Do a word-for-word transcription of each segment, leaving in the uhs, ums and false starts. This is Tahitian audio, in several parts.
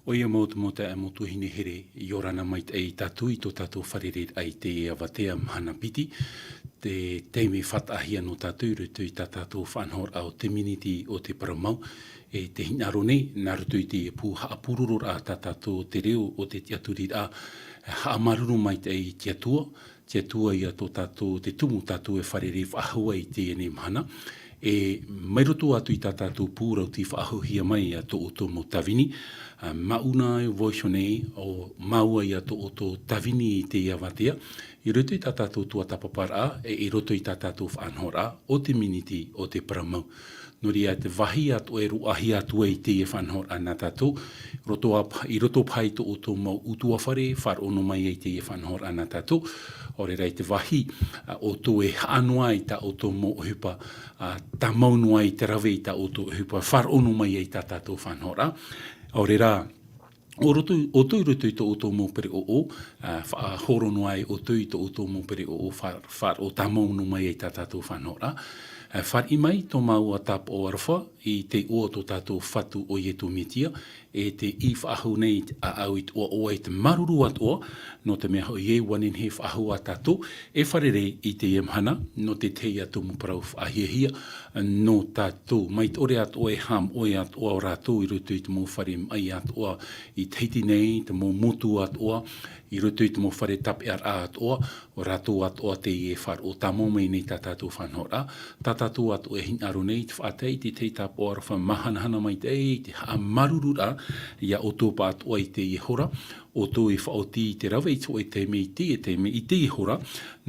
ʻOia mau te mau taeaʻe mau tuahine here, ʻia ora na maitaʻi tātou i tō tātou fārereiraʻa i teie avatea mahana piti, te taime faʻataʻahia nō tātou i roto i tā tātou faʻanahoraʻa o te miniti o te parau mau, e te hinaʻaro nei, nā roto i te pū haʻapūrororaʻa tā tātou o te reo o te tiʻaturiraʻa, haʻamāuruuru maitaʻi i te Atua, te Atua ia tō tātou te tumu tātou e fārerei faʻahou ai i teie nei mahana. E mai roto atu i tā tātou pū rauti faʻahouhia mai ia tō ʻoutou mau tāvini, ā, māʻona e vaiiho nei ʻo māua ia tō ʻoutou tāvini i teie avatea, i roto i tā tātou tuatāpaparaʻa, e i roto i tā tātou faʻanahoraʻa, o te miniti o te parau mau. Nō reira te vāhi atoʻa e roaʻahia atu ai i teie faʻanahoraʻa nā tātou, roto a-, i roto paʻi i tō ʻoutou mau ʻutuāfare, faʻaroʻo noa mai ai i teie faʻanahoraʻa nā tātou, ʻaore rā i te vāhi, ā, ʻoutou e haʻa noa i tā ʻoutou mau ʻohipa, ā, tāmau noa i te rave i tā ʻoutou ʻohipa, faʻaroʻo noa mai ai i tā tātou faʻanahoraʻa, ʻaore rā, ʻo roto, ʻoutou i roto i tō ʻoutou mau pereʻoʻo, ā, faʻahoro noa ai ʻoutou i tō ʻoutou mau pereʻoʻo, fa-, faʻaroʻo tāmau noa mai ai i tā tātou faʻanahoraʻa. Ā, fāriʻi mai tō māua tāpaʻo aroha i te iʻoa o tō tātou Fatu ʻo Ietu Metia, e tē faʻahou nei i te ʻāʻau i te ʻoaʻoa i te māuruuru atoʻa, nō te mea hoʻi ē ʻua nehenehe e faʻahou ā tātou, e fārerei i teie mahana, nō te tahi atu mau parau faʻahiahia, nō tātou. Mai te ʻore atoʻa e haʻamoʻe atoʻa ʻo rātou i roto i te mau fare maʻi atoʻa i Tahiti nei, te mau motu atoʻa, i roto i te mau fare tāpeʻaraʻa atoʻa, ʻo rātou atoʻa teie e faʻaroʻo tāmau mai nei tā tātou faʻanahoraʻa, tā tātou atoʻa e hinaʻaro nei i te faʻatae i te tahi tāpaʻo aroha māhanahana maitaʻi, i te haʻamāuruururaʻa, ia ʻoutou pāʻatoʻa i teie hora, ʻoutou e faʻaoti i te rave i te hōʻē taime i teie taime, i teie hora,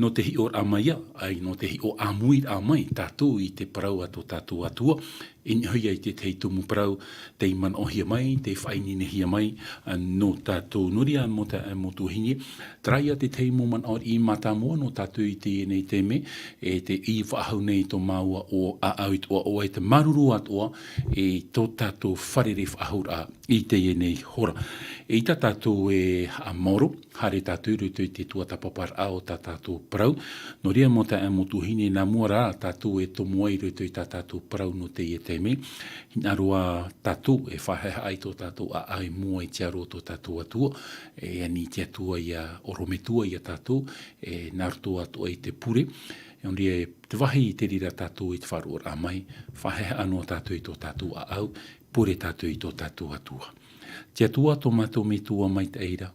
nō te hiʻoraʻa mai ā, ʻae, nō te hiʻo ʻāmuiraʻa mai tātou i te parau a tō tātou Atua, i niʻa hoʻi i te tahi tumu parau, tei manaʻohia mai, tei faʻaineinehia mai, ā, nō tātou. Nō reira mau taeaʻe mau tuahine, terā ia te tahi mau manaʻo riʻi mātāmua nō tātou i teie nei taime, e tē faʻahou nei tō māua ʻāʻau i te ʻoaʻoa i te māuruuru atoʻa, i tō tātou fārerei faʻahouraʻa i teie nei hora. Eʻita tātou e haʻamaoro, haere tātou i roto i te tuatāpaparaʻa o tā tātou parau. Nō reira mau taeaʻe mau tuahine, nā mua rā tātou e tomo ai i roto i tā tātou parau nō teie taime. Hinaʻaro ā tātou e faʻahaʻehaʻa i tō tātou ʻāʻau i mua i te aro o tō tātou Atua. E ani te Atua ia ʻorometua ia tātou, e nā roto atoʻa i te pure. E nō reira, te vāhi i te reira tātou i te faʻaroʻoraʻa mai, faʻahaʻehaʻa noa tātou i tō tātou ʻāʻau, pure tātou i tō tātou Atua. Te Atua tō mātou Metua maitaʻi ra,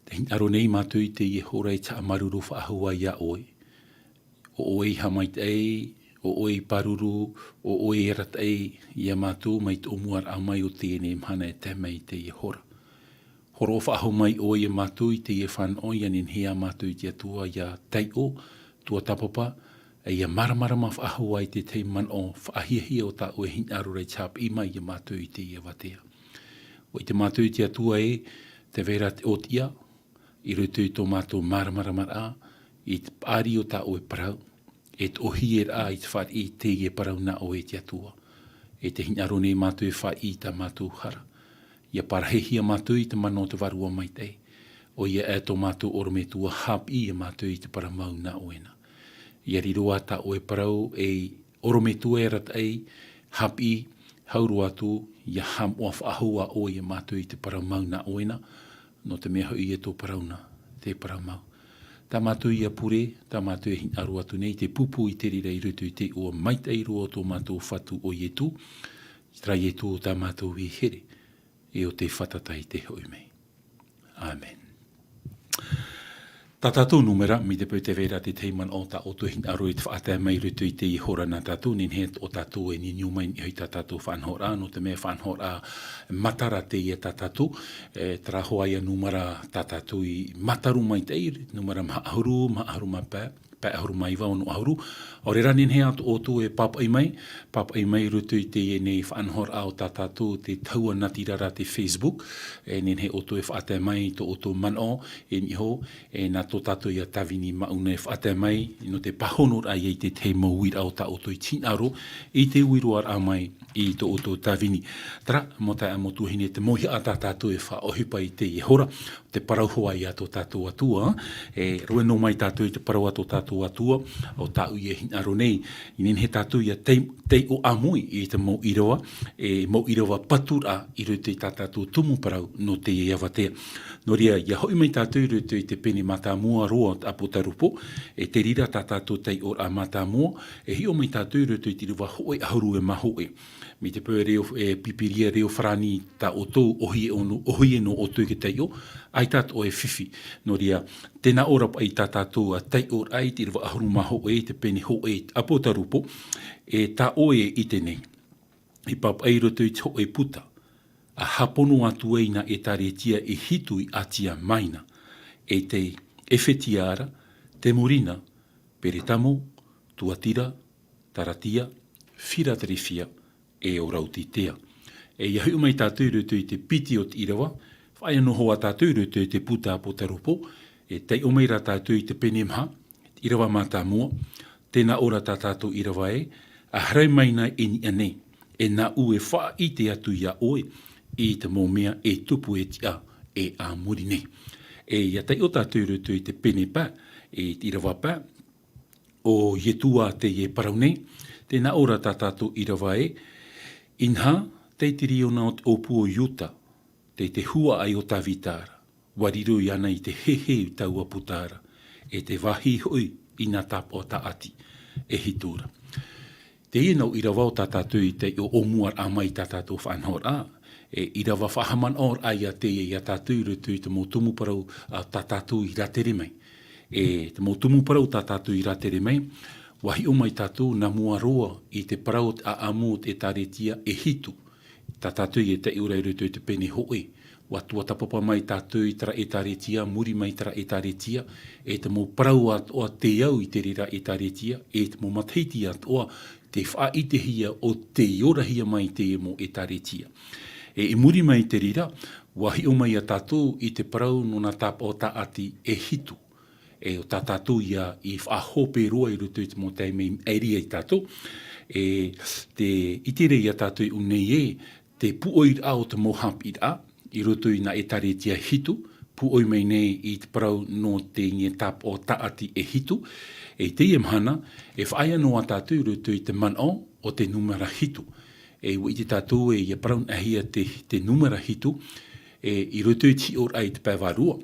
tē hinaʻaro nei mātou i teie hora i te haʻamāuruuru faʻahou ai iā ʻoe. ʻO ʻoe i haʻamaitaʻi, ʻo ʻoe i pāruru, ʻo ʻoe i arataʻi iā mātou mai te ʻōmuaraʻa mai o teie nei mahana e tae mai i teie hora. Hōroʻa faʻahou mai ʻoe iā mātou i teie fānaʻo, ʻia nehenehe ā mātou i te Atua ʻia taiʻo, tuatāpapa, ʻe ʻia māramarama faʻahou i te tahi manaʻo faʻahiahia o tā ʻoe hinaʻaro ra i te haʻapiʻi mai iā mātou i teie avatea. ʻUa ʻite mātou i te Atua ē, tē vai ra te ʻōtiʻa, i roto i tō mātou māramaramaraʻa, i te paʻari o tā ʻoe parau, e te ʻōhieraʻa i te fāriʻi i teie parau nā ʻoe e te Atua. E tē hinaʻaro nei mātou e fāriʻi i tā mātou hara. ʻIa parahihia mātou i te mana o te Vārua Maitaʻi. ʻOia ē tō mātou ʻorometua haʻapiʻi iā mātou i te parau mau nā ʻoe na. ʻIa riro ā tā ʻoe parau ei ʻorometua e arataʻi, haʻapiʻi, hau roa atu, ʻia haʻamoʻa faʻahou ā ʻoe iā mātou i te parau mau nā ʻoe na, nō te mea hoʻi ē tō parau na, te parau mau. Tā mātou ïa pure, tā mātou e hinaʻaro atu nei, te pūpū i te reira i roto i te iʻoa maitaʻi roa o tō mātou Fatu ʻo Ietu, terā Ietu tā mātou i here, e ʻo tei fātata i te hoʻi mai. ʻĀmene. Tā tātou nūmera, mai te peu tē vai ra te tahi manaʻo tā ʻoutou e hinaʻaro i te faʻatae mai i roto i teie hora nā tātou, nehenehe atoʻa tātou e niuniu mai i niʻa i tā tātou faʻanahoraʻa, nō te mea faʻanahoraʻa matara teie tā tātou, e, terā hoʻi ïa nūmera tā tātou i mataru maitaʻi, nūmera maha ʻahuru, maha ʻahuru mā pae, pae ʻahuru mā iva, ono ʻahuru. ʻAore rā nehenehe atoʻa ʻoutou e pāpaʻi mai, pāpaʻi mai i roto i teie nei faʻanahoraʻa o tā tātou te tahua natirara te Facebook, e nehenehe ʻoutou e faʻatae mai tō ʻoutou manaʻo, e niʻa iho, e nā tō tātou ïa tāvini māʻona e faʻatae mai, nō te pāhonoraʻa ïa i te tahi mau uiraʻa o tā ʻoutou i hinaʻaro, i te uiroaraʻa mai i tō ʻoutou tāvini. Terā, mau taeaʻe mau tuahine, te mauhaʻa tā tātou e faʻaʻohipa i teie hora, te parau hoʻi ïa a tō tātou Atua, e rave noa mai tātou i te parau a tō tātou Atua, ʻo tāʻu ïa e hinaʻaro nei, i nehenehe tātou ïa tei-, taiʻo ʻāmui i te mau ʻīrava, e mau ʻīrava patu rā i roto i tā tātou tumu parau nō teie avatea. Nō reira, ʻia hoʻi mai tātou i roto i te pene mātāmua roa o te ʻApotarupo, e te reira tā tātou taiʻoraʻa mātāmua, e hiʻo mai tātou i roto i te ʻīrava hōʻē ʻahuru e mā hōʻē. Mai te peu reo, e, Pīpīria reo farāni tā ʻoutou, ʻōhie ono, ʻōhie nō ʻoutou i te taiʻo, ʻaita atoʻa e fifi. Nō reira, tē nā ʻō ra paʻi tā tātou taiʻoraʻa i te ʻīrava ʻahuru mā hōʻē, i te pene hōʻē, ʻApotarupo, e tā ʻoe e ʻite nei. I pāpaʻi i roto i te hōʻē puta, ʻa hāpono atu ai nā ʻētāretia e hitu i Atia Maina, e te Efetia ra, Temurina, Peretamo, Tuatira, Taratia, Firaterefia, e ʻo Raotitea. E ʻia hiʻo mai tātou i roto i te piti o te ʻīrava, faʻaea noa hoʻi tātou i roto i te puta ʻApotarupo, e taiʻo mai rā tātou i te pene maha, ʻīrava mātāmua, tē nā ʻō ra tā tātou ʻīrava ē, ʻa haere mai nā i niʻa nei, e nāʻu e faʻaʻite atu iā ʻoe, i te mau mea e tupu e tiʻa, e a muri nei. E ʻia taiʻo tātou i roto i te pene pae, e te ʻīrava pae, ʻo Ietu ā tē parau nei, tē nā ʻō ra tā tātou ʻīrava ē, inaha, tei te reira o te ʻōpū o Iuta, tei te huaʻai o Tavita ra, ʻua riro iāna i te heheu i taua puta ra, e te vāhi hoʻi i nā tāpaʻo tāʻati e hitu ra. Teie nā ʻīrava o tā tātou i taiʻo ʻōmuaraʻa mai tā tātou faʻanahoraʻa, e ʻīrava faʻahaʻamanaʻoraʻa ïa teie iā tātou i roto i te mau tumu parau a tā tātou i rātere mai. E te mau tumu parau tā tātou i rātere mai, ʻua hiʻo mai tātou nā mua roa i te parau o te ʻāʻamu o te ʻētāretia e hitu, tā tātou e taiʻo ra i roto i te pene hōʻē. ʻUa tuatāpapa mai tātou i terā ʻētāretia, muri mai terā ʻētāretia, e te mau parau atoʻa tē au i te reira ʻētāretia, e te mau matahiti atoʻa tē faʻaʻitehia ʻo tē orahia mai teie mau ʻētāretia. E i muri mai i te reira, ʻua hiʻo mai iā tātou i te parau nō nā tāpaʻo tāʻati e hitu. E ʻo tā tātou ïa i faʻahope roa i roto i te mau taime i maʻiri ai tātou. E tē ʻite ra ïa tātou i ʻō nei ē, te pūʻoiraʻa o te mau haʻapiʻiraʻa, i roto i nā ʻētāretia hitu, pūʻoi mai nei i te parau nō teie tāpaʻo tāʻati e hitu, e i teie mahana, e faʻaea noa tātou i roto i te manaʻo o te nūmera hitu. E ʻua ʻite tātou ē, ʻia parauhia te, te nūmera hitu, e i roto i te hiʻoraʻa i te pae vārua.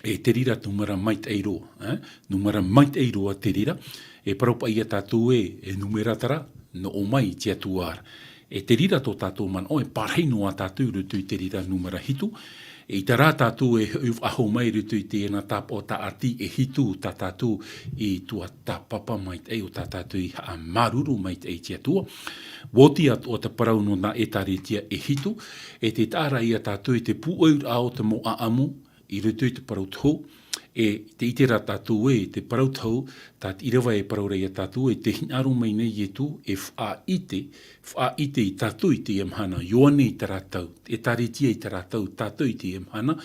E te reira te nūmera maitaʻi roa, e? Nūmera maitaʻi roa te reira, e parau paʻi iā tātou ē, e nūmera terā, nō ʻō mai i te Atua ra. E te reira tō tātou manaʻo, e pārahi noa tātou i roto i te reira nūmera hitu, e ʻaita rā tātou e hoʻi faʻahou mai i roto i teie nā tāpaʻo tāʻati e hitu tā tātou i tuatāpapa maitaʻi ʻo tā tātou i haʻamāuruuru maitaʻi i te Atua. ʻUa oti atoʻa te parau nō nā ʻētāretia e hitu, e tē taʻa ra iā tātou i te pūʻoiraʻa o te mau ʻāʻamu, i roto i te parau tohu, e tē ʻite ra tātou ē, te parau tohu, tā te ʻīrava e parau ra iā tātou ē, tē hinaʻaro mai nei Ietu, e faʻaʻite, faʻaʻite ia tātou i teie mahana, Ioane i terā tau, ʻētāretia i terā tau, tātou i teie mahana,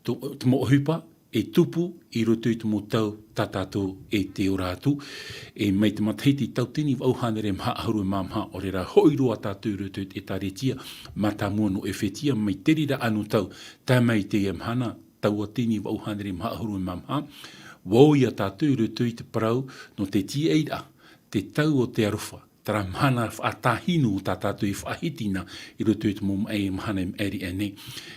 tō, te mau ʻohipa, e tupu i roto i te mau tau tā tātou e tē ora atu, e mai te matahiti tauatini vaʻu hānere maha ʻahuru e mā maha, ʻaore rā hoʻi roa tātou i roto i te ʻētāretia mātāmua nō Efetia, mai te reira ʻano tau, tae mai i teie mahana, tauatini vaʻu hānere maha ʻahuru e mā maha, ʻua ō iā tātou i roto i te parau nō te tīaʻiraʻa, te tau o te aroha, terā mahana faʻatāhinu tā tātou i faʻahiti na i roto i te mau maʻi mahana i maʻiri aʻe nei.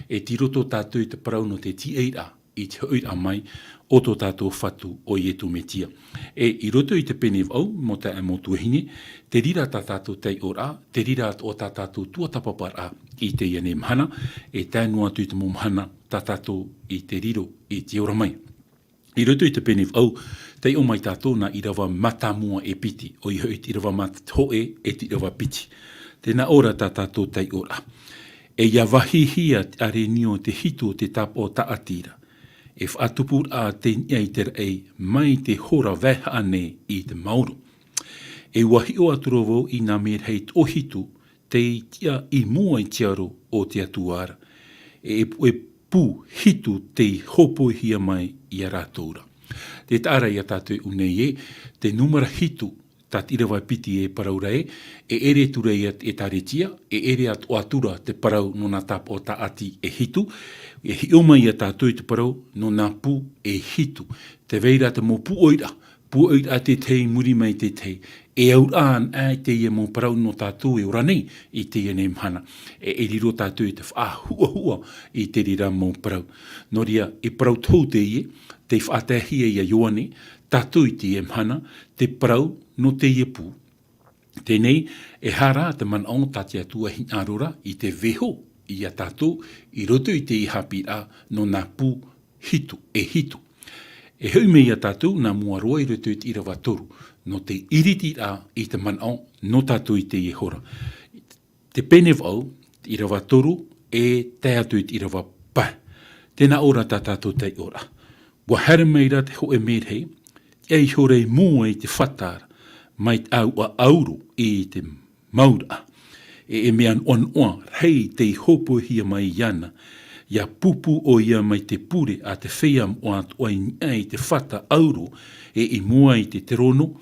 E tei roto tātou i te parau nō te tīaʻiraʻa, i te hoʻiraʻa mai o tō tātou Fatu ʻo Ietu Metia. E i roto i te pene vaʻu, mau taeaʻe mau tuahine, te reira tā tātou taiʻoraʻa, te reira atoʻa tā tātou tuatāpaparaʻa i teie nei mahana, e tae noa atu i te mau mahana tā tātou i te riro, i te ora mai. I roto i te pene vaʻu, taiʻo mai tātou nā ʻīrava mātāmua e piti, ʻoia hoʻi te ʻīrava māt-, hōʻē e te ʻīrava piti. Tē nā ʻō ra tā tātou taiʻoraʻa. E ʻia vāhihia te ʻārenio te hitu o te tāpaʻo tāʻati ra. E faʻatupuraʻa te niʻa i te raʻi mai te hora vaehaʻa nei i te maoro. E ʻua hiʻo atu ra vau i nā mērahi toʻohitu tei tiʻa i mua i te aro o te Atua ra. E, e pū hitu tei hōpoihia mai iā rātou ra. Tē taʻa ra iā tātou i ʻō nei ē, te nūmera hitu, tā te ʻīrava piti e parau ra ē, e ʻere atu ra ia te ʻētāretia, e ʻere atoʻa atu ra te parau nō nā tāpaʻo tāʻati e hitu, e hiʻo mai iā tātou i te parau nō nā pū e hitu. Tē vai ra te mau pūʻoiraʻa, pūʻoiraʻa tētahi muri mai tētahi, e auraʻa anaʻe teie mau parau nō tātou e ora nei i teie nei mahana. E, e riro tātou i te faʻahuʻahuʻa i te reira mau parau. Nō reira, e parau tohu teie, tei faʻataehia ia Ioane, tātou i teie mahana, te parau nō teie pū. Teie nei, e hara te manaʻo tā te Atua hinaʻaro ra i te vaiiho ia tātou i roto i te haʻapiʻiraʻa nō nā pū hitu, e hitu. E hoʻi mai ia tātou nā mua roa i roto i te ʻīrava toru, nō te ʻiritiraʻa i te manaʻo nō tātou i teie hora. Te pene vaʻu, te ʻīrava toru, e tae atu i te ʻīrava pae. Tēnā ora tā tātou taiʻoraʻa. ʻUa haere mai ra te hōʻē merehei, ʻia iho ra i mua i te fata ra, mai te ʻāuʻa ʻauro i te mauraʻa. E, e mea noʻanoʻa rahi tei hōpoihia mai iāna, ʻia pūpū ʻoia mai te pure a te feiā moʻa atoʻa i niʻa i te fata ʻauro, e i mua i te terono,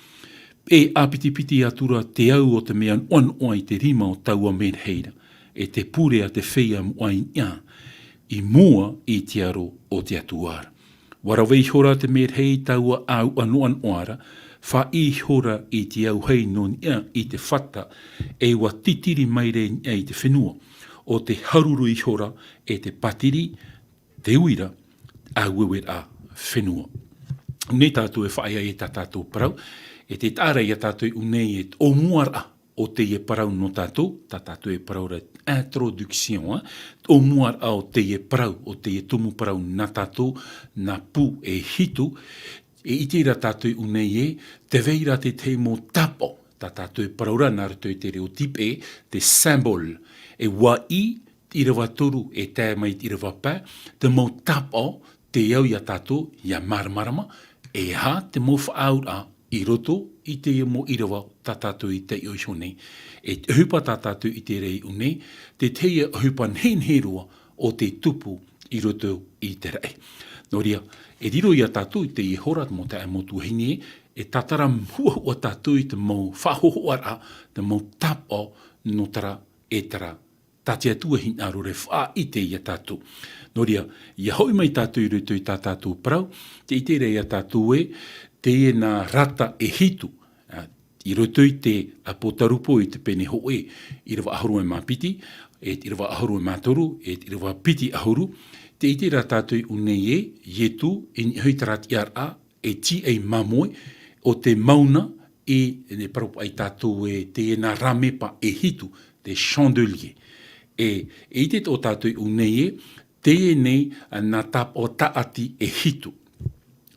e ʻāpitipiti atu ra te au o te mea noʻanoʻa i te rima o taua merehei ra, e te pure a te feiā moʻa i niʻa, i mua i te aro o te Atua ra. ʻUa rave ihora te merehei i taua ʻāuʻa noʻanoʻa ra, faʻaʻī ihora i te auahi nō niʻa i te fata, e ʻua titiri mai ra i niʻa i te fenua, ʻo te haruru ihora e te pātiri, te uira, ʻāueueraʻa fenua. Nei tātou e faʻaea i tā tātou parau, e tē taʻa ra ia tātou i ʻō nei e te ʻōmuaraʻa o teie parau nō tātou, tā tātou e parau ra introduction, ā, te ʻōmuaraʻa o teie parau, o teie tumu parau nā tātou, nā pū e hitu, e ʻite ra tātou i ʻō nei ē, tē vai ra tētahi mau tāpaʻo, tā tātou e parau ra nā roto i te reo tipe, te symbole, e ʻua ʻī, te ʻīrava toru e tae mai te ʻīrava pae, te mau tāpaʻo, tei au ia tātou, ʻia māramarama, e aha te mau faʻaauraʻa i roto i teie mau ʻīrava tā tātou i taiʻo iho nei. E te ʻohipa tā tātou i ʻite ra i ʻō nei, tētahi ʻohipa nehenehe roa ʻo tē tupu i roto i te raʻi. Nō reira, e riro ia tātou i teie hora te mau taeaʻe, mau tuahine, e tātara huʻahuʻa tātou i te mau faʻahōhoʻaraʻa, te mau tāpaʻo nō terā, e terā, tā te Atua hinaʻaro ra e faʻaʻite ia tātou. Nō reira, ʻia hoʻi mai tātou i roto i tā tātou parau, tē ʻite ra ia tātou ē, teie nā rata e hitu, ā, i roto i te Apotarupo i te pene hōʻē, ʻīrava ʻahuru e mā piti, e te ʻīrava ʻahuru e mā toru, e te ʻīrava piti ʻahuru, tē ʻite ra tātou i ʻō nei ē, Ietu, i niʻa iho i terā tiʻaraʻa, e tīaʻi māmoe, ʻo te mauna, e, e parau paʻi tātou ē, teie nā rāmepa e hitu, te chandelier. E, e ʻite tō tātou i ʻō nei ē, teie nei, ā, nā tāpaʻo tāʻati e hitu.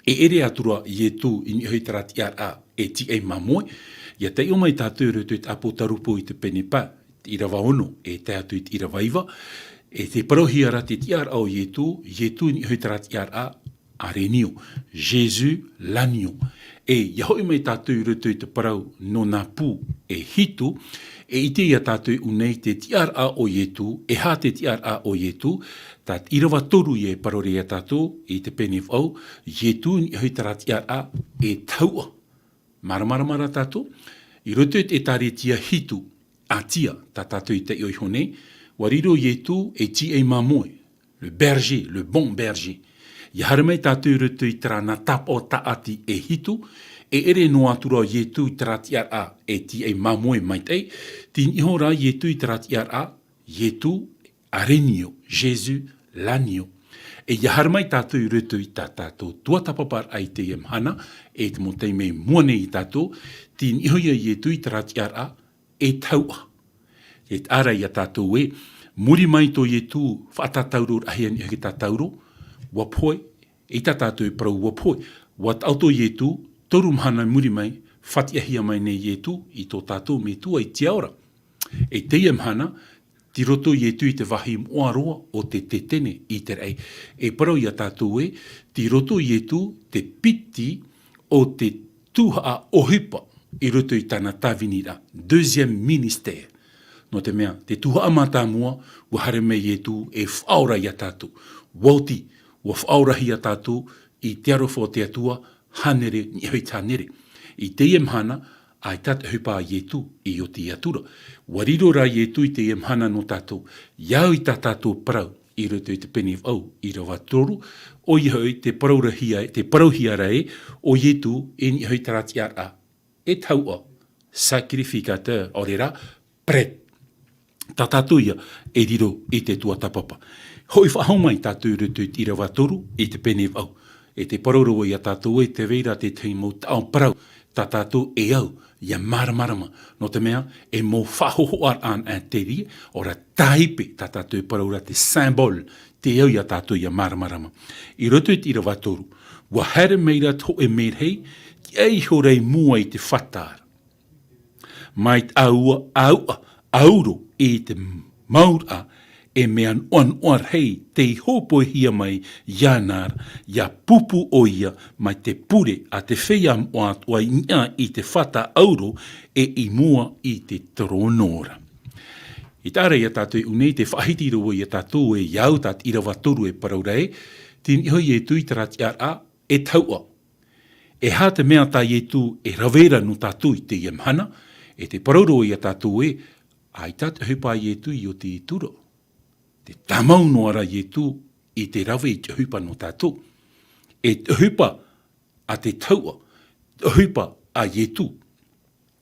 E ʻere atu ra Ietu i niʻa iho i terā tiʻaraʻa e tīaʻi māmoe, ʻia taiʻo mai tātou i roto i te Apotarupo i te pene pae, te ʻīrava ono, e tae atu i te ʻīrava iva, e tē parauhia ra te tiʻaraʻa o Ietu, Ietu i niʻa iho i terā tiʻaraʻa, arenio, Jésus l'agneau. E, ʻia hoʻi mai tātou i roto i te parau nō nā pū e hitu, e ʻite ia tātou i ʻō nei te tiʻaraʻa o Ietu, e aha te tiʻaraʻa o Ietu, tā te ʻīrava toru ïa e parau ra ia tātou, i te pene vaʻu, Ietu i niʻa iho i terā tiʻaraʻa e tahuʻa. Māramarama ra tātou, i roto i te ʻĒtārētia hitu, ʻĀtia, tā tātou i taiʻo iho nei, ʻua riro Ietu ei tīaʻi māmoe, le berger, le bon berger. ʻIa haere mai tātou i roto i terā nā tāpaʻo tāʻati e hitu, e ʻere noa atu ra Ietu i terā tiʻaraʻa e tīaʻi māmoe maitaʻi, tei niʻa iho ra Ietu i terā tiʻaraʻa, Ietu arenio, Jésus l'agneau. E ʻia haere mai tātou i roto i tā tātou tuatāpaparaʻa i teie mahana, e te mau taime i mua nei ia tātou, tei niʻa iho ia Ietu i terā tiʻaraʻa e tahuʻa. E taʻa ra ia tātou ē, muri mai tō Ietu faʻatātauro rahi i niʻa iho i te tātauro, ʻua pohe, e tā tātou e parau ʻua pohe, ʻua taʻoto Ietu, toru mahana muri mai, fatiʻahia mai nei Ietu i tō tātou Metua i te ao ra. E teie mahana, tei roto Ietu i te vāhi moʻa roa o te tetene i te raʻi. E parau ia tātou ē, tei roto Ietu te piti o te tuhaʻa ʻohipa i roto i tāna tāviniraʻa, deuxième ministère. Nō te mea, te tuhaʻa mātāmua, ʻua haere mai Ietu e faʻaora ia tātou. ʻUa oti, ʻua faʻaorahia tātou i te aroha o te Atua, hānere, i niʻa iho i te hānere. I teie mahana, ʻaita te ʻohipa a Ietu i oti atu ra. ʻUa riro rā Ietu i teie mahana nō tātou, ʻia au i tā tātou parau, i roto i te pene vaʻu, ʻīrava toru, ʻoia hoʻi te paraurahia, te parauhia ra ē, ʻo Ietu, i niʻa hoʻi terā tiʻaraʻa, e tahuʻa, sacrificateur, ʻaore rā, prêtre. Tā tātou ia e riro i te tuatāpapa. Hoʻi faʻahou mai tātou i roto i te ʻīrava toru, i te pene vaʻu. E te parau ra vau ia tātou ē, tē vai ra te tahi mau taʻo parau, tā tātou e au, ʻia māramarama. Nō te mea, e mau faʻahōhoʻaraʻa anaʻe terā, ʻaore rā tāipe, tā tātou e parau ra te symbole, tē au ia tātou ʻia māramarama. I roto i te ʻīrava toru, ʻua haere mai ra te hōʻē merahi, ʻia iho ra i mua i te fata ra. Mai te ʻāua, ʻāuʻa, ʻauro i te mauraʻa, e mea noʻanoʻa rahi tei hōpoihia mai iāna ra, ʻia pūpū ʻoia mai te pure a te feiā moʻa atoʻa i niʻa i te fata ʻauro e i mua i te terōno ra. I terā ia tātou i ʻō nei, tē faʻahiti ra vau ia tātou ē, ʻia au tā te ʻīrava toru e parau ra ē, tei niʻa hoʻi Ietu i terā tiʻaraʻa, e tahuʻa. E aha te mea tā Ietu e rave ra nō tātou i teie mahana, e te parau ra vau ia tātou ē, ʻaita te ʻohipa a Ietu i ʻō i te tura. Tē tāmau noa ra Ietu i te rave i te ʻohipa nō tātou. E te ʻohipa a te tahuʻa, te ʻohipa a Ietu.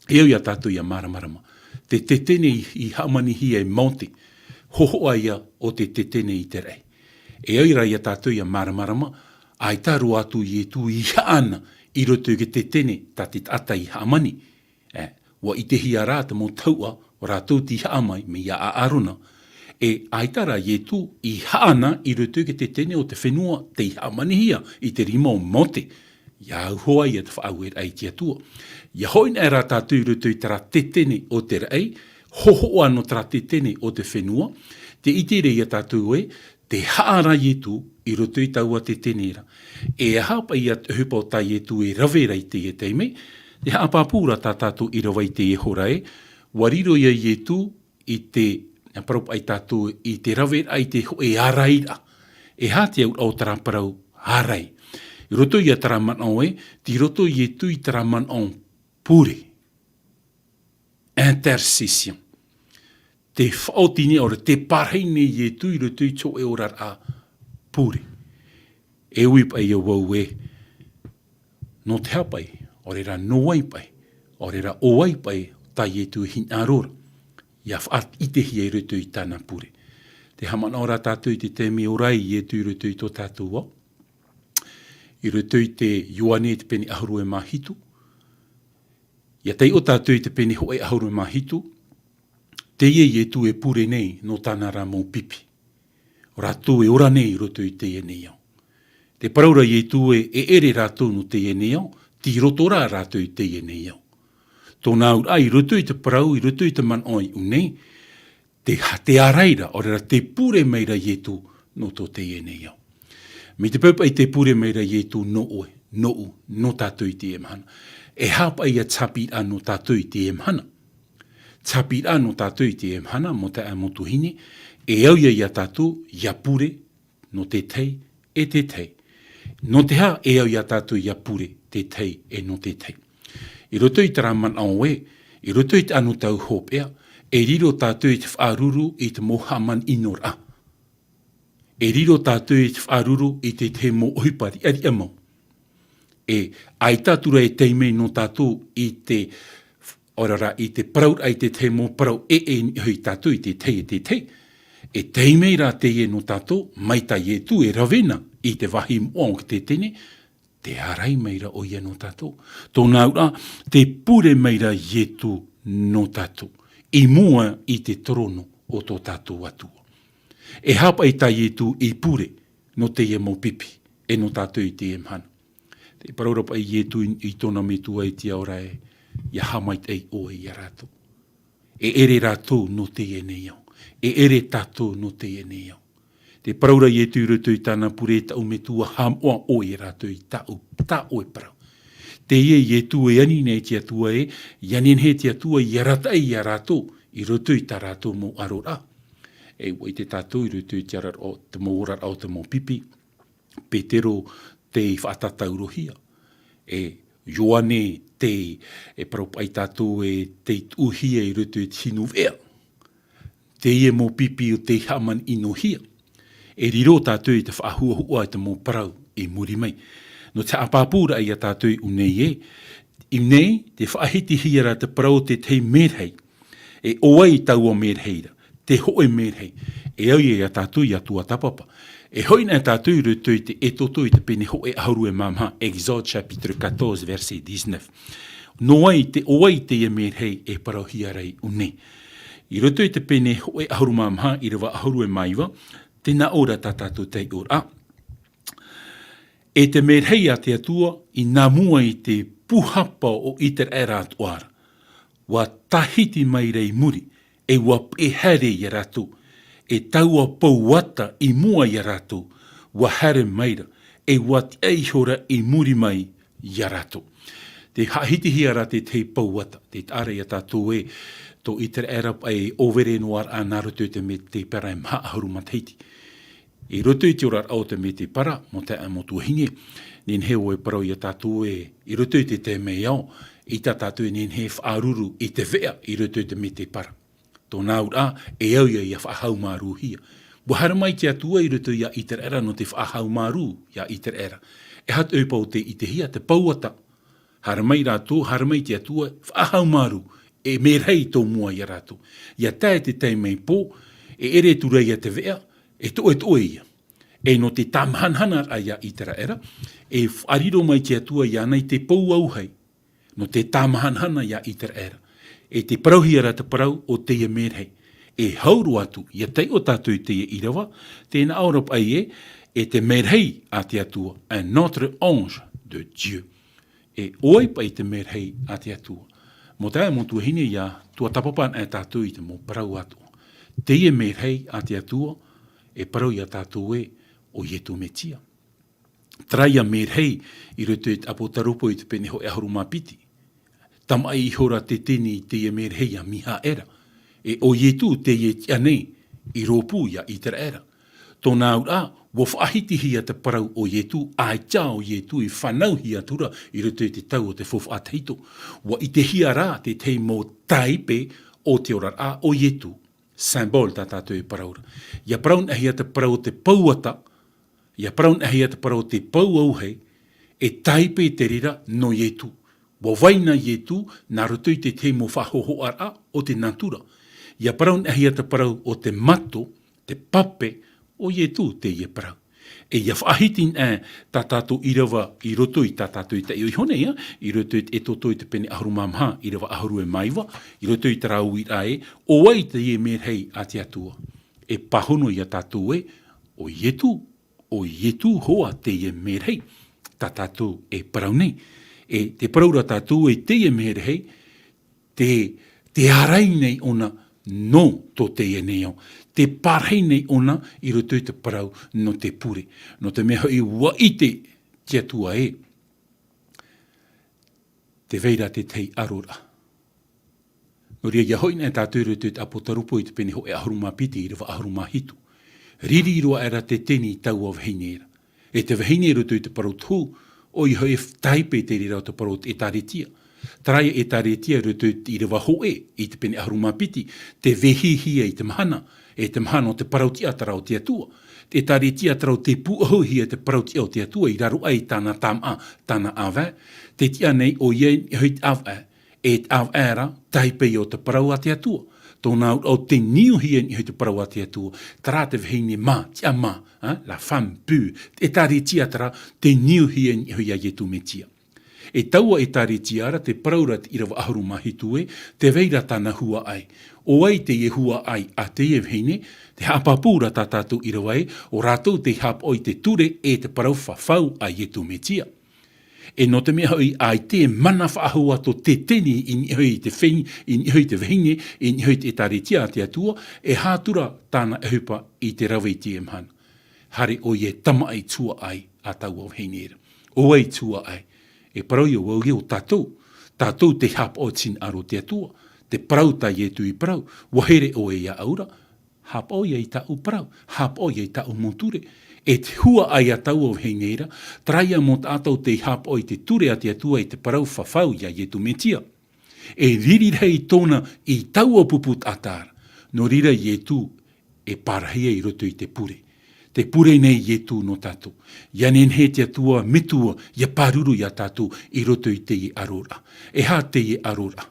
E au ia tātou ʻia māramarama. Te tetene i, i hāmanihia e Mōte, hōhoʻa ia o te tetene i te raʻi. E au ra ia tātou ʻia māramarama, ʻaita roa atu Ietu i haʻana i roto i te tetene tā te taʻata i hāmani. E, ʻua ʻitehia rā te mau tahuʻa, ʻo rātou tei haʻamau mai, mai iā ʻĀrona. E ʻaita rā Ietu i haʻana i roto i te tetene o te fenua tei hāmanihia i te rima o Mōte. ʻIa au hoʻi ia te faʻaueraʻa i te Atua. ʻIa hoʻi anaʻe rā tātou i roto i terā tetene o te raʻi, hōhoʻa nō terā tetene o te fenua, tē ʻite ra ia tātou ē, tē haʻa ra Ietu i roto i taua tetene ra. E aha paʻi ia te ʻohipa o tā Ietu e rave ra i teie taime, tē haʻapāpū ra tā tātou ʻīrava i teie hora ē, ʻua riro ia Ietu i te, ʻia parau paʻi tātou i te rave ra i te hōʻē ārai ra. E aha te auraʻa o terā parau ārai? I roto ia terā manaʻo ē, tei roto Ietu i terā manaʻo pure. Intercession. Te faʻaoti nei ʻaore, te parahi nei Ietu i roto i te hōʻē oraraʻa pure. E ui paʻi ia vau ē, nō te aha paʻi, ʻaore rā nō vai paʻi, ʻaore rā ʻo vai paʻi, tā Ietu e hinaʻaro ra, ʻia faʻaʻitehia i roto i tāna pure. Tē haʻamanaʻo ra tātou i te taime ʻo ora ai Ietu i roto i tō tātou ao. I roto i te Ioane i te pene ʻahuru e mā hitu. ʻIa taiʻo tātou i te pene hōʻē ʻahuru e mā hitu. Teie Ietu e pure nei nō tāna ra mau pipi. ʻO rātou e ora nei i roto i teie nei ao. Tē parau ra Ietu ē, e ʻere rātou nō teie nei ao, tei roto rā rātou i teie nei ao. Tōna auraʻa i roto i te parau, i roto i te manaʻo i ʻō nei, te, te ārai ra, ʻaore rā tē pure mai ra Ietu nō tō teie nei ao. Mai te peu paʻi tē pure mai ra Ietu nō ʻoe, nōʻu, nō tātou i teie mahana. E aha paʻi ia te haʻapiʻiraʻa nō tātou i teie mahana? Te haʻapiʻiraʻa nō tātou i teie mahana, mau taeaʻe, mau tuahine, e au ia ia tātou, ʻia pure, nō te tahi, e te tahi. Nō te aha e au ia tātou ʻia pure, te tahi, e nō te tahi. I roto i terā manaʻo ē, i roto i te anotau hopeʻa, e riro tātou i te faʻaruru i te mau haʻamanaʻo ra. E riro tātou i te faʻaruru i te tahi mau ʻohipa riʻariʻa mau. E ʻaita atu ra e taime nō tātou i te, ʻaore rā, i te parauraʻa i te tahi mau parau ʻē, ʻē, i niʻa hoʻi tātou i te tahi, e te tahi. E taime rā teie nō tātou, mai tā Ietu e rave na i te vāhi moʻa o te tetene, tē ārai mai ra ʻoia nō tātou. Tōna auraʻa, tē pure mai ra Ietu nō tātou. I mua i te terōno o tō tātou Atua. E aha paʻi tā Ietu i pure nō teie mau pipi, e nō tātou i teie mahana? Tē parau ra paʻi Ietu i, i tōna metua i te ao ra ē, ʻia haʻamaitaʻi ʻoe ia rātou. E ʻere rātou nō teie nei ao. E ʻere tātou nō teie nei ao. Tē parau ra Ietu i roto i tāna pure, e tāʻu Metua, haʻamoʻa ʻoe ia rātou i tāʻu, tā ʻoe parau. Teie Ietu e ani nei te Atua ē, ʻia nehenehe te Atua ʻia arataʻi ia rātou, i roto i tā rātou mau ʻaroraʻa. E ʻua ʻite tātou i roto i te oraraʻa, te mau oraraʻa o te mau pipi. Petero tei faʻatataurohia. E Ioane tei, e parau paʻi tātou ē, tei tuʻuhia i roto i te hinu veʻa. Teie mau pipi ʻo tei haʻamanaʻohia. E riro tātou i te faʻahuahua i te mau parau i muri mai. Nō te haʻapāpūraʻa ia tātou i ʻunei ē, i ʻunei, tē faʻahitihia ra te parau o te tahi merahi. E ʻo vai taua merahi ra, te hōʻē merahi. E au ia ia tātou ia tuatāpapa. E hoʻi na tātou i roto i te Exode i te pene hōʻē ʻahuru e mā maha, Exode chapitre quatorze, verset dix-neuf. Nō vai te, ʻo vai teie merahi e parauhia ra i ʻunei. I roto i te pene hōʻē ʻahuru mā maha, ʻīrava ʻahuru e mā iva, tē nā ʻō ra tā tātou taiʻoraʻa. E te merahi a te Atua, i nā mua i te pūhapa o ʻĪteraʻera atoʻa ra, ʻua tāhiti mai ra i muri, e ʻua peʻe haere ia rātou, e taua pou ata i mua ia rātou, ʻua haere mai ra, e ʻua tiʻa ihora i muri mai ia rātou. Tē faʻahitihia ra te tahi pou ata, tē taʻa ra ia tātou ē, tō ʻĪteraʻera paʻi e ʻōvere noa ra nā roto i te mētēpara e maha ʻahuru matahiti. I roto i te oraraʻa o te mētēpara, mau taeaʻe, mau tuahine, nehenehe ʻoe e parau ia tātou ē, i roto i te taime ao, ʻaita tātou e nehenehe e faʻaruru i te veʻa i roto i te mētēpara. Tōna auraʻa, e au ia ia faʻahaumārūhia. ʻUa haere mai te Atua i roto ia ʻĪteraʻera nō te faʻahaumārū ia ʻĪteraʻera. E aha te ʻohipa o tē ʻitehia, te pou ata. Haere mai rātou, haere mai te Atua, faʻahaumārū, e merahi tō mua ia rātou. ʻIa tae te taime pō, e ʻere atu ra ia te veʻa, e toʻetoʻe ia. E nō te tāmahanahana ia ʻĪteraʻera, e faʻariro mai te Atua iāna i te pou auahi, nō te tāmahanahana ia ʻĪteraʻera. E tē parauhia ra te parau o teie merahi. E hau roa atu, ʻia taiʻo tātou i teie ʻīrava, tē nā ʻō ra paʻi ē, e te merahi a te Atua, un autre ange de Dieu. E ʻo vai paʻi te merahi a te Atua. Mau taeaʻe, mau tuahine, ʻia tuatāpapa anaʻe tātou i te mau parau atoʻa. Teie merahi a te Atua, e parau ia tātou ē, ʻo Ietu Metia. Terā ia merahi i roto i te ʻApotarupo i te pene hōʻē ʻahuru mā piti. Tamaʻi ihora te tini i teie merahi ia Mihaera. E ʻo Ietu teie e tiʻa nei i rōpū ia ʻĪteraʻera. Tōna auraʻa, ʻua faʻahitihia te parau o Ietu, ʻaita ʻo Ietu i fānauhia atu ra i roto i te tau o te faufaʻa tahito. ʻUa ʻitehia rā te tahi mau tāipe o te oraraʻa o Ietu. Symbole tā tātou e parau ra. ʻIa parau anaʻe hia te parau o te pou ata, ʻia parau anaʻe hia te parau o te pou auahi, e tāipe te reira nō Ietu. ʻUa vai na Ietu, nā roto i te tahi mau faʻahōhoʻaraʻa o te nātura. ʻIa parau anaʻe hia te parau o te mato, te pape, ʻo Ietu teie parau. E ʻia faʻahiti anaʻe tā tātou ʻīrava i roto i tā tātou i taiʻo iho nei, ā, i roto i te Exode i te pene ʻahuru mā maha, ʻīrava ʻahuru e mā iva, i roto i terā uiraʻa ē, ʻo vai teie merahi a te Atua. E pāhono ia tātou ē, ʻo Ietu, ʻo Ietu hoʻi teie merahi, tā tātou e parau nei. E tē parau ra tātou ē teie merahi, tē, tē ārai nei ʻōna nō tō teie nei ao. Tē pārahi nei ʻōna i roto i te parau nō te pure. Nō te mea hoʻi ʻua ʻite te Atua ē, tē vai ra te tahi ʻaroraʻa. Nō reira, ʻia hoʻi anaʻe tātou i roto i te ʻApotarupo i te pene hōʻē ʻahuru mā piti, ʻīrava ʻahuru mā hitu. Riri roa aʻe ra te tini i taua vahine ra. E te vahine i roto i te parau tohu, ʻoia hoʻi e tāipe te reira o te parau o te ʻĒtārētia. Terā ia ʻĒtārētia i roto i te ʻīrava hōʻē, i te pene ʻahuru mā piti, tē vehihia i te mahana, e te mahana o te parau-tiʻa terā o te Atua. Te ʻĒtārētia terā o tē pūʻohuhia i te parau-tiʻa o te Atua, i raro aʻe i tāna tāmā, tāna ʻāvae, tē tiʻa nei ʻoia i niʻa iho i te ʻāvae, e te ʻāvae ra, tāipe ia o te parau a te Atua. Tōna auraʻa ʻo tē niuhia i niʻa iho i te parau a te Atua, terā te vahine mā, tiʻamā, ā, la femme pure, te ʻĒtārētia terā, tē niuhia i niʻa iho ia Ietu Metia. E taua ʻĒtārētia ra, tē parau ra te ʻīrava ʻahuru mā hitu ē, tē vai ra tāna huaʻai. ʻO vai teie huaʻai a teie vahine, tē haʻapāpū ra tā tātou ʻīrava ē, ʻo rātou tei haʻapaʻo i te ture e te parau fafau a Ietu Metia. E nō te mea hoʻi, ʻaita e mana faʻahou atu te tini i niʻa iho i te vahine, i niʻa iho i te vahine, i niʻa iho i te ʻĒtārētia a te Atua, e aha atu ra tāna ʻohipa i te rave i teie mahana. Haere ʻoia e tamaʻi i te huaʻai a taua vahine ra. ʻO vai te huaʻai? E parau ia vau ē ʻo tātou. Tātou tei haʻapaʻo i te hinaʻaro o te Atua. Te parau tā Ietu i parau. ʻUa here ʻoe iāʻu ra. Haʻapaʻo ia i tāʻu parau. Haʻapaʻo ia i tāʻu mau ture. E te huaʻai a taua vahine ra. Terā ia mau taʻata tei haʻapaʻo i te ture a te Atua, i te parau fafau ia Ietu Metia. E riri rahi tōna i taua pupu taʻata ra. Nō reira Ietu e pārahia i roto i te pure. Te pure nei Ietu nō tātou. ʻIa nehenehe te Atua metua, ʻia pāruru ia tātou i roto i teie ʻaroraʻa. E aha teie ʻaroraʻa?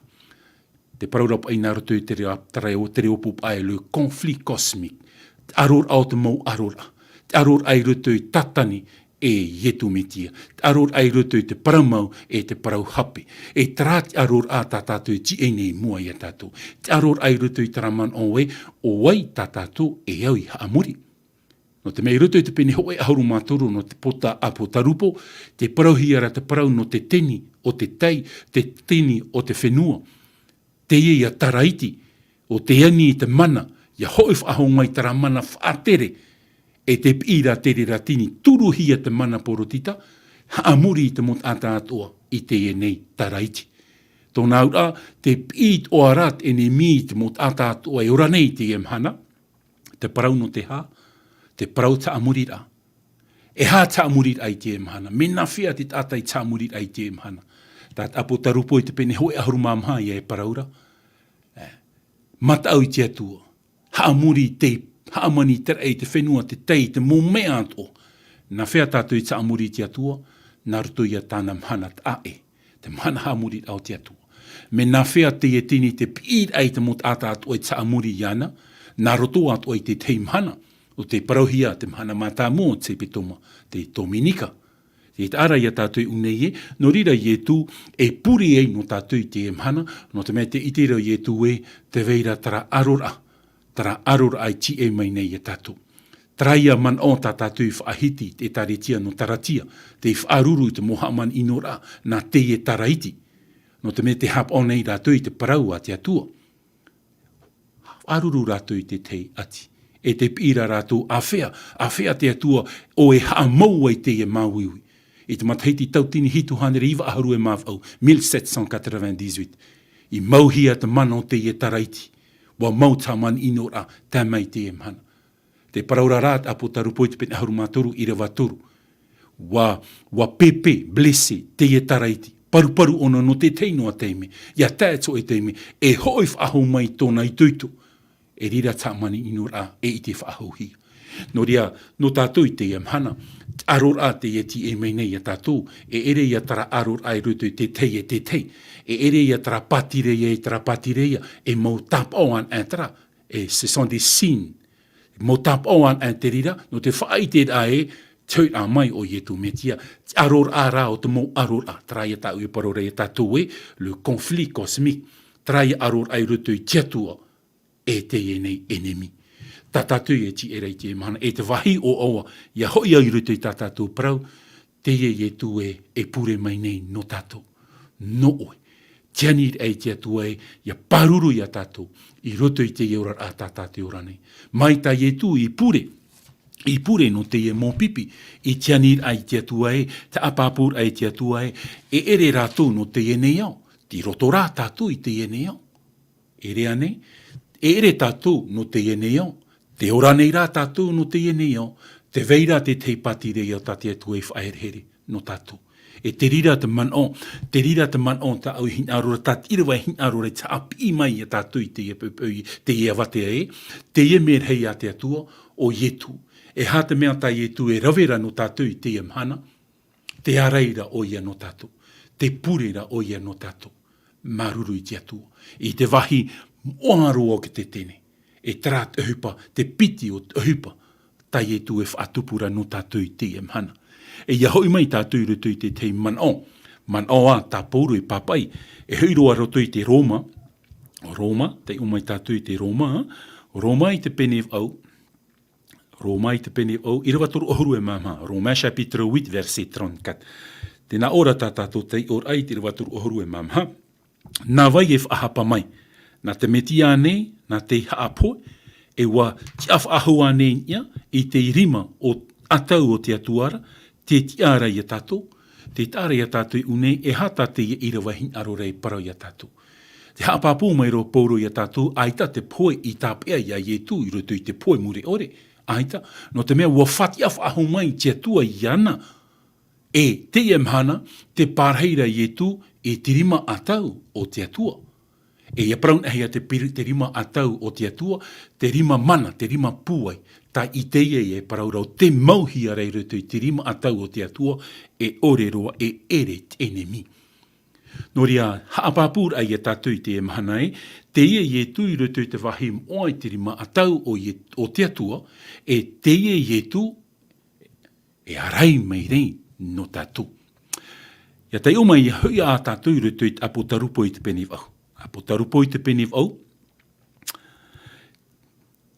Te parau ra paʻi nā roto i te reo, te reo, te reo pūpaʻa e le conflit cosmique. Te ʻaroraʻa o te mau ʻaroraʻa. Te ʻaroraʻa i roto i Tātane e Ietu Metia. Te ʻaroraʻa i roto i te parau mau e te parau hape. E terā te ʻaroraʻa tā tātou e tīaʻi nei i mua ia tātou. Te ʻaroraʻa i roto i terā manaʻo ē, ʻo vai tā tātou e au i haʻamori. Nō te mea i roto i te pene hōʻē ʻahuru mā toru nō te pō tā ʻApotarupo, tē parauhia ra te parau nō te tini o te tai, te tini o te fenua. Teie ia Taraiti, ʻo tē ani i te mana, ʻia hoʻi faʻahou mai terā mana faʻatere, e te piʻi ra te reira tini, turuhia te mana poritita, haʻamori i te mau taʻata atoʻa i teie nei Taraiti. Tōna auraʻa, tē piʻi atoʻa ra te ʻenemi i te mau taʻata atoʻa e ora nei i teie mahana, te parau nō te hā, te parau te haʻamoriraʻa. E aha te haʻamoriraʻa i teie mahana? Mea nāfea te taʻata i te haʻamoriraʻa i teie mahana? Tā te ʻApotarupo i te pene hōʻē ʻahuru mā maha ïa e parau ra. E, mataʻu i te Atua. Haʻamori i te, hāmani i te raʻi, i te fenua, te tai, te mau mea atoʻa. Nāfea tātou i te haʻamori i te Atua? Nā roto ia tāna mahana taʻa ʻē. Te mahana haʻamoriraʻa o te Atua. Mea nāfea teie tini te piʻiraʻa i te mau taʻata atoʻa i te haʻamori iāna, nā roto atoʻa i te tahi mahana, ʻo tē parauhia te mahana mātāmua o te hepetoma, te Tominika. Tē taʻa ra ia tātou i ʻō nei ē, nō reira Ietu e pure ai nō tātou i teie mahana, nō te mea tē ʻite ra Ietu ē, tē vai ra terā ʻaroraʻa, terā ʻaroraʻa i tīaʻi mai nei ia tātou. Terā ia manaʻo tā tātou i faʻahiti, te ʻĒtārētia nō Taraiti, tei faʻaruru i te mau hāmani ʻinoraʻa, nā teie Taraiti. Nō te mea tē haʻapaʻo nei rātou i te parau a te Atua. Faʻaruru rātou i te tahi ʻati. E tē piʻi ra rātou āfea, āfea te Atua ʻo e haʻamau ai teie māuiui. I te matahiti tauatini hitu hānere iva ʻahuru e mā vaʻu, mille sept cent quatre-vingt-dix-huit. I mauhia te mana o teie Taraiti. ʻUa mau te hāmani ʻinoraʻa, tae mai teie mahana. Tē parau ra rā te ʻApotarupo i te pene ʻahuru mā toru, ʻīrava toru. ʻUa, ʻua pēpē, blessé, teie Taraiti. Paruparu ʻōna nō te tahi noa taime. ʻIa tae atu i te taime, e hoʻi faʻahou mai tōna itoito. E reira te hāmani ʻinoraʻa, e ʻite faʻahouhia. Nō reira, nō tātou i teie mahana, te ʻaroraʻa teie e tīaʻi mai nei ia tātou, e ʻere ia terā ʻaroraʻa i roto i te tahi e te tahi. E ʻere ia terā pātireia e terā pātireia, e mau tāpaʻo anaʻe terā, e ce sont des signes. Mau tāpaʻo anaʻe te reira, nō te faʻaʻiteraʻa ē, te hoʻiraʻa mai o Ietu Metia, te ʻaroraʻa rā o te mau ʻaroraʻa, terā ia tāʻu e parau ra ia tātou ē, le conflit cosmique, terā ia ʻaroraʻa i roto i te Atua, e teie nei ʻenemi. Tā tātou e tīaʻi ra i teie mahana, e te vāhi ʻoaʻoa, ʻia hoʻi au i roto i tā tātou parau, teie Ietu ē, e pure mai nei nō tātou, nō ʻoe. Te aniraʻa i te Atua ē, ʻia pāruru ia tātou, i roto i teie oraraʻa tā tātou e ora nei. Mai tā Ietu i pure, i pure nō teie mau pipi, i te aniraʻa i te Atua ē, te haʻapāpūraʻa i te Atua ē, e ʻere rātou nō teie nei ao, tei roto rā tātou i teie nei ao. E ʻere ānei, e ʻere tātou nō teie nei ao, tē ora nei rā tātou nō teie nei ao, tē vai ra te tahi pātireia tā te Atua i faʻaherehere nō tātou. E te reira te manaʻo, te reira te manaʻo tāʻu i hinaʻaro ra, tā te ʻīrava i hinaʻaro ra, i te haʻapiʻi mai ia tātou i teie poʻipoʻi, teie avatea ē, teie merahi a te Atua, ʻo Ietu. E aha te mea tā Ietu e rave ra nō tātou i teie mahana, te ārai ra ʻoia nō tātou, te pure ra ʻoia nō tātou. Māuruuru i te Atua. I te vāhi moʻa roa o te Tetene, e terā te ʻohipa, te piti o te ʻohipa, tā Ietu e faʻatupu ra nō tātou i teie mahana. E ʻia hoʻi mai tātou i roto i te tahi manaʻo, manaʻo ā tā Pauro e pāpaʻi, e hoʻi roa roto i te Roma, Roma, taiʻo mai tātou i te Roma, Roma i te pene vaʻu, Roma i te pene vaʻu, ʻīrava toru ʻahuru e mā maha, Romains chapitre huit, verset trente-quatre. Tē nā ʻō ra tā tātou taiʻoraʻa i te ʻīrava toru ʻahuru e mā maha. Nā vai e faʻahapa mai? Nā te Metia ānei, nā te haʻapohe, e ʻua tiʻa faʻahou ānei ia i te rima o ʻatau o te Atua ra, tē tiʻa ra ia tātou, tē taʻa ra ia tātou i ʻō nei, e aha tā teie ʻīrava hinaʻaro ra e parau ia tātou. Tē haʻapāpū mai ra ʻo Pauro ia tātou, ʻaita te pohe i tāpeʻa ia Ietu i roto i te pohe mure ʻore, ʻaita, nō te mea ʻua fātiʻa faʻahou mai te Atua iāna, e teie mahana, tē parahi ra Ietu i te rima ʻatau o te Atua. E ʻia parau nei ia te piri, te rima ʻatau o te Atua, te rima mana, te rima pūai, tā Isaia e parau ra ʻo tē mauhia ra i roto i te rima ʻatau o te Atua, e ʻore roa e ʻere te ʻenemi. Nō reira, haʻapāpūraʻa ia tātou i teie mahana ē, teie Ietu i roto i te vāhi moʻa i te rima ʻatau o Ie-, o te Atua, e teie Ietu e ārai mai nei nō tātou. ʻIa taiʻo mai ia hoʻi ā tātou i roto i te ʻApotarupo i te pene vaʻu. ʻApotarupo i te pene vaʻu,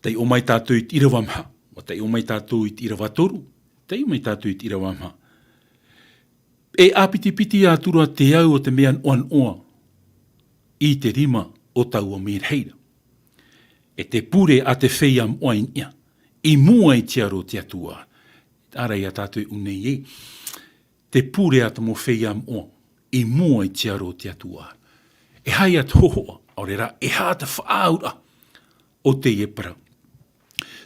taiʻo mai tātou i te ʻīrava maha, ʻua taiʻo mai tātou i te ʻīrava toru, taiʻo mai tātou i te ʻīrava maha. E ʻāpitipiti atu ra te au o te mea noʻanoʻa i te rima o taua merahi ra. E te pure a te feiā moʻa i niʻa, i mua i te aro o te Atua. Ārai ia tātou i ʻō nei ē. Te pure a te mau feiā moʻa, i mua i te aro o te Atua. E aha ia te hōhoʻa, ʻaore rā, e aha te faʻaauraʻa o teie parau.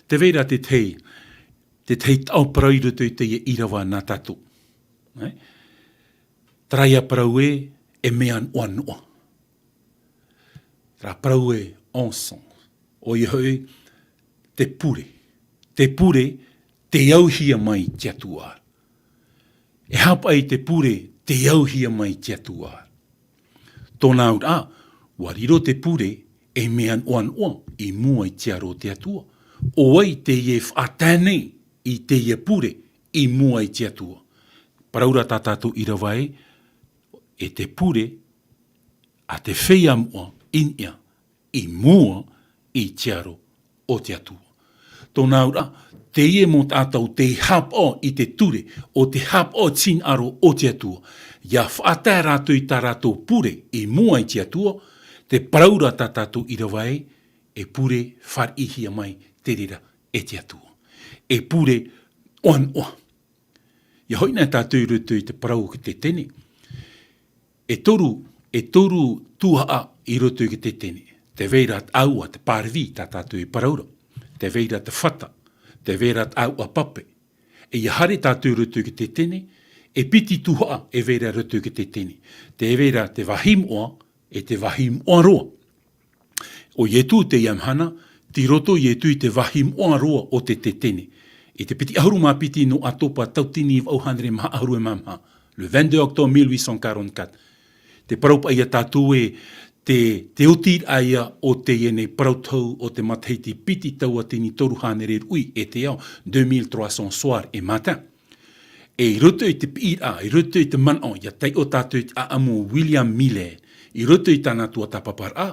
Tē vai ra te tahi, te tahi taʻo parau i roto i teie ʻīrava nā tātou. Ē? Terā ia parau ē, e mea noʻanoʻa. Terā parau ē, encens. ʻOia hoʻi, te pure. Te pure, tei auhia mai te Atua. E haʻapaʻo i te pure, tei auhia mai te Atua. Tōna auraʻa, ʻua riro te pure ei mea noʻanoʻa i mua i te aro o te Atua. ʻO vai teie e faʻatae nei i teie pure i mua i te Atua. Parau ra tā tātou ʻīrava ē, e te pure a te feiā moʻa i niʻa, i mua i te aro o te Atua. Tōna auraʻa, teie mau taʻata ʻo tē haʻapaʻo i te ture, ʻo tē haʻapaʻo i te hinaʻaro o te Atua, ʻia faʻatae rātou i tā rātou pure i mua i te Atua, te parau ra tā tātou ʻīrava ē, e pure fāriʻihia mai te reira e te Atua. E pure noʻanoʻa. ʻIa hoʻi na tātou i roto i te parau o te Tetene. E toru, e toru tuhaʻa i roto i te Tetene. Tē vai ra te ʻāuʻa, te parvis, tā tātou e parau ra. Tē vai ra te fata. Tē vai ra te ʻāuʻa pape. E ʻia haere tātou i roto i te Tetene, e piti tuhaʻa e vai ra i roto i te Tetene. Tē vai ra te vāhi moʻa, e te vāhi moʻa roa. ʻO Ietu teie mahana, tei roto Ietu i te vāhi moʻa roa o te Tetene. I te piti ʻahuru mā piti nō ʻOtopa tauatini vaʻu hānere maha ʻahuru e mā maha, le vingt-deux octobre mille huit cent quarante-quatre. Te parau paʻi ia tātou ē, te, te oti raʻa ia o teie nei parau tohu o te matahiti piti tauatini toru hānere ruʻi e te ao, deux mille trois cents soirs et matins. E i roto i te piʻiraʻa, i roto i te manaʻo, ʻia taiʻo tātou i te ʻāʻamu o William Miller, i roto i tāna tuatāpaparaʻa,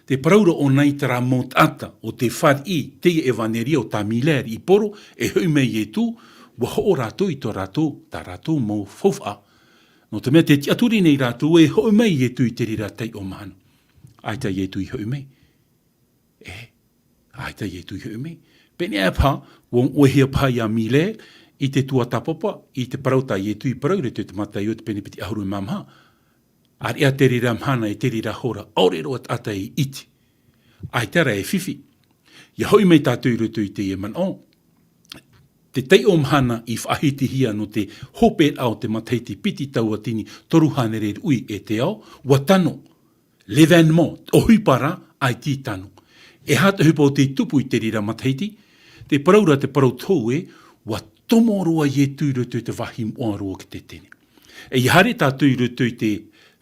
te parau ra ʻōna i terā mau taʻata ʻo tē fāriʻi teie ʻevaneria o tā Miller i poro, e hoʻi mai Ietu, ʻua hoʻo rātou i tō rātou, tā rātou mau faufaʻa. Nō te mea tē tiʻaturi nei rātou e hoʻi mai Ietu i te reira taiʻo mahana. ʻAita Ietu i hoʻi mai. E, ʻaita Ietu i hoʻi mai. Pēneiaʻe paha, ʻua, ʻua ʻohihia paha ia Miller i te tuatāpapa, i te parau tā Ietu i parau i roto i te Mataio te pene piti ʻahuru e mā maha. ʻĀreʻa te reira mahana e te reira hora, ʻaore roa taʻata e ʻite. ʻAita rā e fifi. ʻIa hoʻi mai tātou i roto i teie manaʻo. Te taiʻo mahana i faʻahitihia nō te hoperaʻa o te matahiti piti tauatini toru hānere ruʻi e te ao, ʻua tano. L'événement, ʻohipa ra, ʻaita i tano. E aha te ʻohipa ʻo tē tupu i te reira matahiti? Te parau ra te parau tohu ē, ʻua tomo roa Ietu i roto i te vāhi moʻa roa o te Tetene. E ʻia haere tātou i roto i te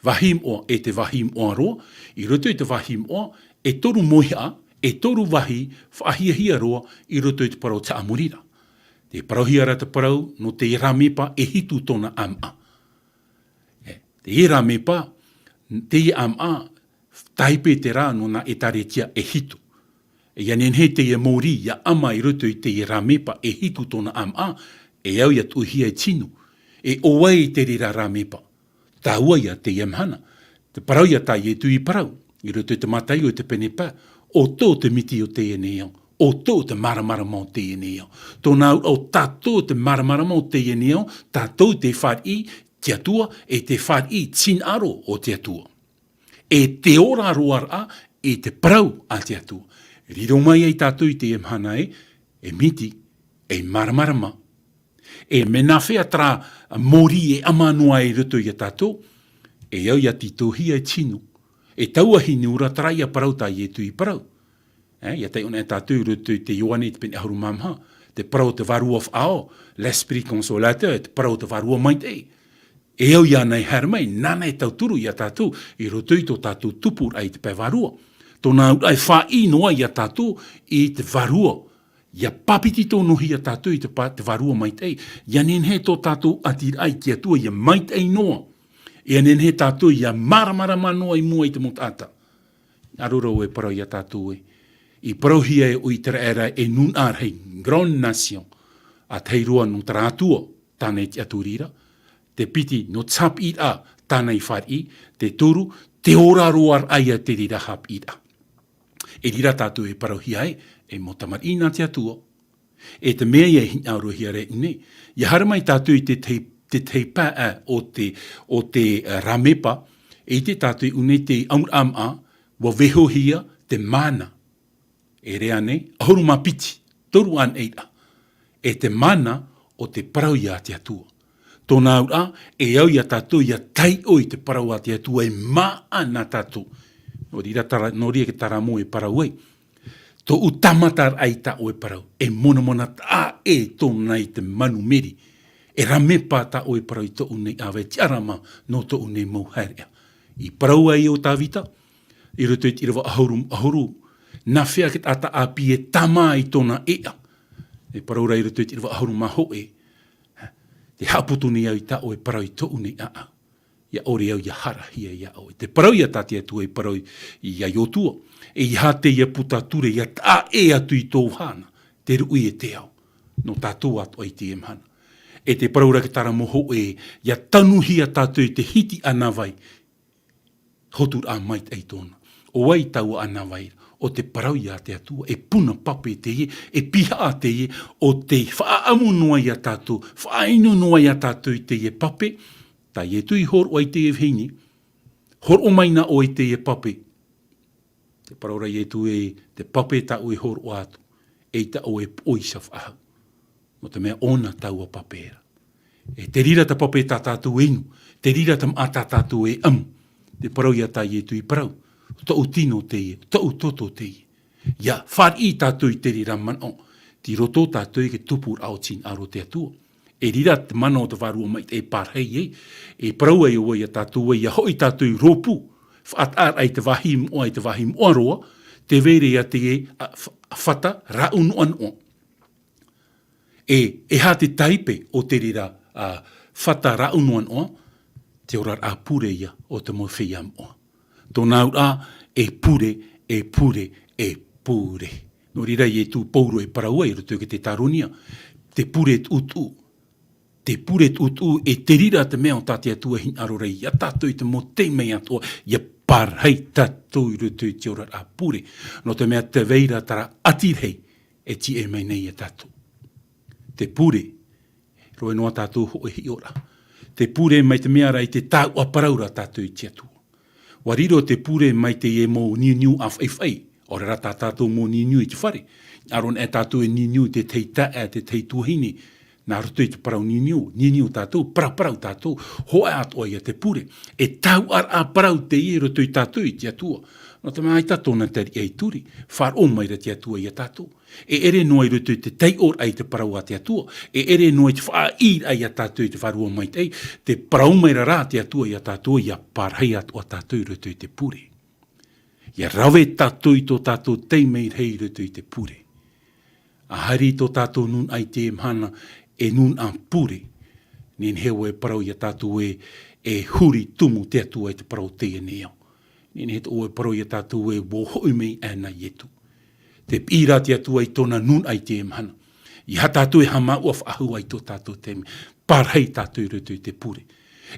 vāhi moʻa, e te vāhi moʻa roa, i roto i te vāhi moʻa, e toru mauhaʻa, e toru vāhi faʻahiahia roa i roto i te parau o te haʻamori ra. Tē parauhia ra te parau, nō te rāmepa e hitu tōna ʻāmaʻa. E, teie rāmepa, teie ʻāmaʻa, tāipe terā nō nā ʻētāretia e hitu. E ʻia nehenehe teie mōrī ʻia ʻama i roto i teie rāmepa e hitu tōna ʻāmaʻa, e au ʻia tuʻuhia i te tino. E ʻo vai te reira rāmepa? Tāua ia teie mahana. Te parau ia tā Ietu i parau, i roto i te Mataio i te pene pae, ʻo tō te miti o teie nei ao, ʻo tō te māramarama o teie nei ao. Tōna auraʻa ʻo tātou te māramarama o teie nei ao, tātou tē fāriʻi te Atua, e tē fāriʻi te hinaʻaro o te Atua. E te ora roa ra, e te parau a te Atua. Riro mai ai tātou i teie mahana ē, e miti, e māramarama. E mea nāfea terā mōrī e ʻama noa ai i roto ia tātou, e au ʻia tītauhia i te tino. E taua hinu ra terā ia parau tā Ietu i parau. E, ʻia taiʻo na tātou i roto i te Ioane i te pene ʻahuru mā maha. Te parau o te Vārua Faʻaao, l'Esprit Consolateur, te parau o te Vārua Maitaʻi. E au iāna e haere mai, nāna e tauturu iā tātou, i roto i tō tātou tupuraʻa i te pae vārua. Tōna auraʻa e faʻaʻī noa iā tātou i te Vārua. ʻIa pāpetitohia tātou i te pa-, te Vārua Maitaʻi. ʻIa nehenehe tō tātou ʻātīraʻa i te Atua, ʻia maitaʻi noa. ʻIa nehenehe tātou ʻia māramarama noa i mua i te mau taʻata. Hinaʻaro ra e parau iā tātou ē. I parauhia e ʻo ʻĪteraʻera e nūnaʻa rahi, grande nation. ʻA tahi roa nō terā Atua, tāna i tiʻaturi ra. Te piti, nō te haʻapiʻiraʻa, tāna i fāriʻi. Te toru, te ora roa raʻa ia te reira haʻapiʻiraʻa. E reira tātou e parauhia ai, e mau tamariʻi nā te Atua. E te mea ia e hinaʻarohia ra e ʻu nei. ʻIa haere mai tātou i te tahi, te tahi pae o te, o te, eh, rāmepa, e ʻite tātou i ʻu nei te ʻamuraʻa māʻa, ʻua vaihohia te mana. E rave nei, ʻahuru mā piti, toru anaʻe ra. E te mana o te parau iā te Atua. Tōna auraʻa, e au iā tātou ʻia taiʻo i te parau a te Atua e māʻa nā tātou. Nō reira tara-, nō reira te taramo e parau ai. Tōʻu tāmataraʻa i tā ʻoe parau, e monamona taʻa ʻē tōna i te manumeri. E rāmepa tā ʻoe parau i tōʻu nei ʻāvae, tiʻarama nō tōʻu nei mau haereʻa. I parau ai ʻo Tāvita, i roto i te ʻīrava ʻahuru, ʻahuru, nā hea te taʻata ʻāpī e tāmā i tōna ʻēʻa. E parau ra i roto i te ʻīrava ʻahuru mā hōʻē, te haʻaputu nei au i tā ʻoe parau i tōʻu nei ʻāʻau. ʻIa ʻore au ʻia harahia iā ʻoe. Te parau ia tā te Atua i parau iā Iosua. E ʻeiaha teie puta ture, ʻia taʻa ʻē atu i tō vahana, te ruʻi e te ao. Nō tātou atoʻa i teie mahana. E te parau ra te taramo hōʻē, ʻia tanuhia tātou i te hiti ʻānāvai. Hoturaʻa maitaʻi tōna. ʻO vai taua ʻānāvai ra? ʻO te parau iā te Atua, e puna pape teie, e pihaʻa teie, ʻo tē faʻaʻamu noa iā tātou, faʻainu noa iā tātou i teie pape, tā Ietu i hōroʻa i teie vahine, hōroʻa mai nā ʻoe i teie pape. Te parau ra Ietu ē, te pape tā ʻoe e hōroʻa atu, ʻeita ʻoe e poʻoi i te faʻahou. Nō te mea ʻōna taua pape ra. E te reira te pape tā tātou e inu, te reira te māʻa tā tātou e ʻamu. Te parau ia tā Ietu i parau, tōʻu tino teie, tōʻu toto teie. ʻIa fāriʻi tātou i te reira manaʻo, tei roto tātou i te tupuraʻa o te hinaʻaro o te Atua. E reira te mana o te Vārua Maitaʻi e pārahi ai, e parau ai ʻoia iā tātou ē, ʻia hoʻi tātou i rōpū, faʻataʻa i te vāhi moʻa, i te vāhi moʻa roa, tē vai ra ia teie, ā, f-, fata rāʻau noʻanoʻa. E, e aha te taipe o te reira, ā, fata rāʻau noʻanoʻa, te oraraʻa pure ia o te mau feiā moʻa. Tōna auraʻa, e pure, e pure, e pure. Nō reira Ietu Paulo e parau ai i roto i te Tetaronia, te pure tuʻutuʻu. Te pure tuʻutuʻu, e te reira te mea tā te Atua e hinaʻaro ra iā tātou i te mau taime atoʻa, ʻia pārahi tātou i roto i te oraraʻa pure. Nō te mea tē vai ra terā ʻati rahi, e tīaʻi mai nei iā tātou. Te pure, roa noa tātou hōʻē hiʻoraʻa. Te pure mai te mea ra i te tāuʻa parau ra tātou i te Atua. ʻUa riro te pure mai teie mau niuniu ʻāfaʻifaʻi, ʻaore rā tā tātou mau niuniu i te fare. Hinaʻaro anaʻe tātou e niuniu i te tahi taeaʻe, te tahi tuahine, nā roto i te parau niuniu, niuniu tātou, paraparau tātou, hōʻē atoʻa ia te pure. E tāuʻaraʻa parau teie i roto ia tātou i te Atua. Nō te mea ʻaita tōna tariʻa i turi, faʻaroʻo mai ra te Atua iā tātou. E ʻere noa i roto i te taiʻoraʻa i te parau a te Atua, e ʻere noa i te faʻaʻīraʻa iā tātou i te Vārua Maitaʻi, tē parau mai ra rā te Atua iā tātou ʻia pārahi atoʻa tātou i roto i te pure. ʻIa rave tātou i tō tātou taime rahi i roto i te pure. ʻA haere i tō tātou nūnaʻa i teie mahana, e nūnaʻa pure. Nehenehe ʻoe e parau iā tātou ē, e huri tumu te Atua i te parau o teie nei ao. Nehenehe ʻoe e parau iā tātou ē, ʻua hoʻi mai ʻānā Ietu. Tē piʻi ra te Atua i tōna nūnaʻa i teie mahana. ʻEiaha tātou e haʻamāuʻa faʻahou i tō tātou taime. Pārahi tātou i roto i te pure.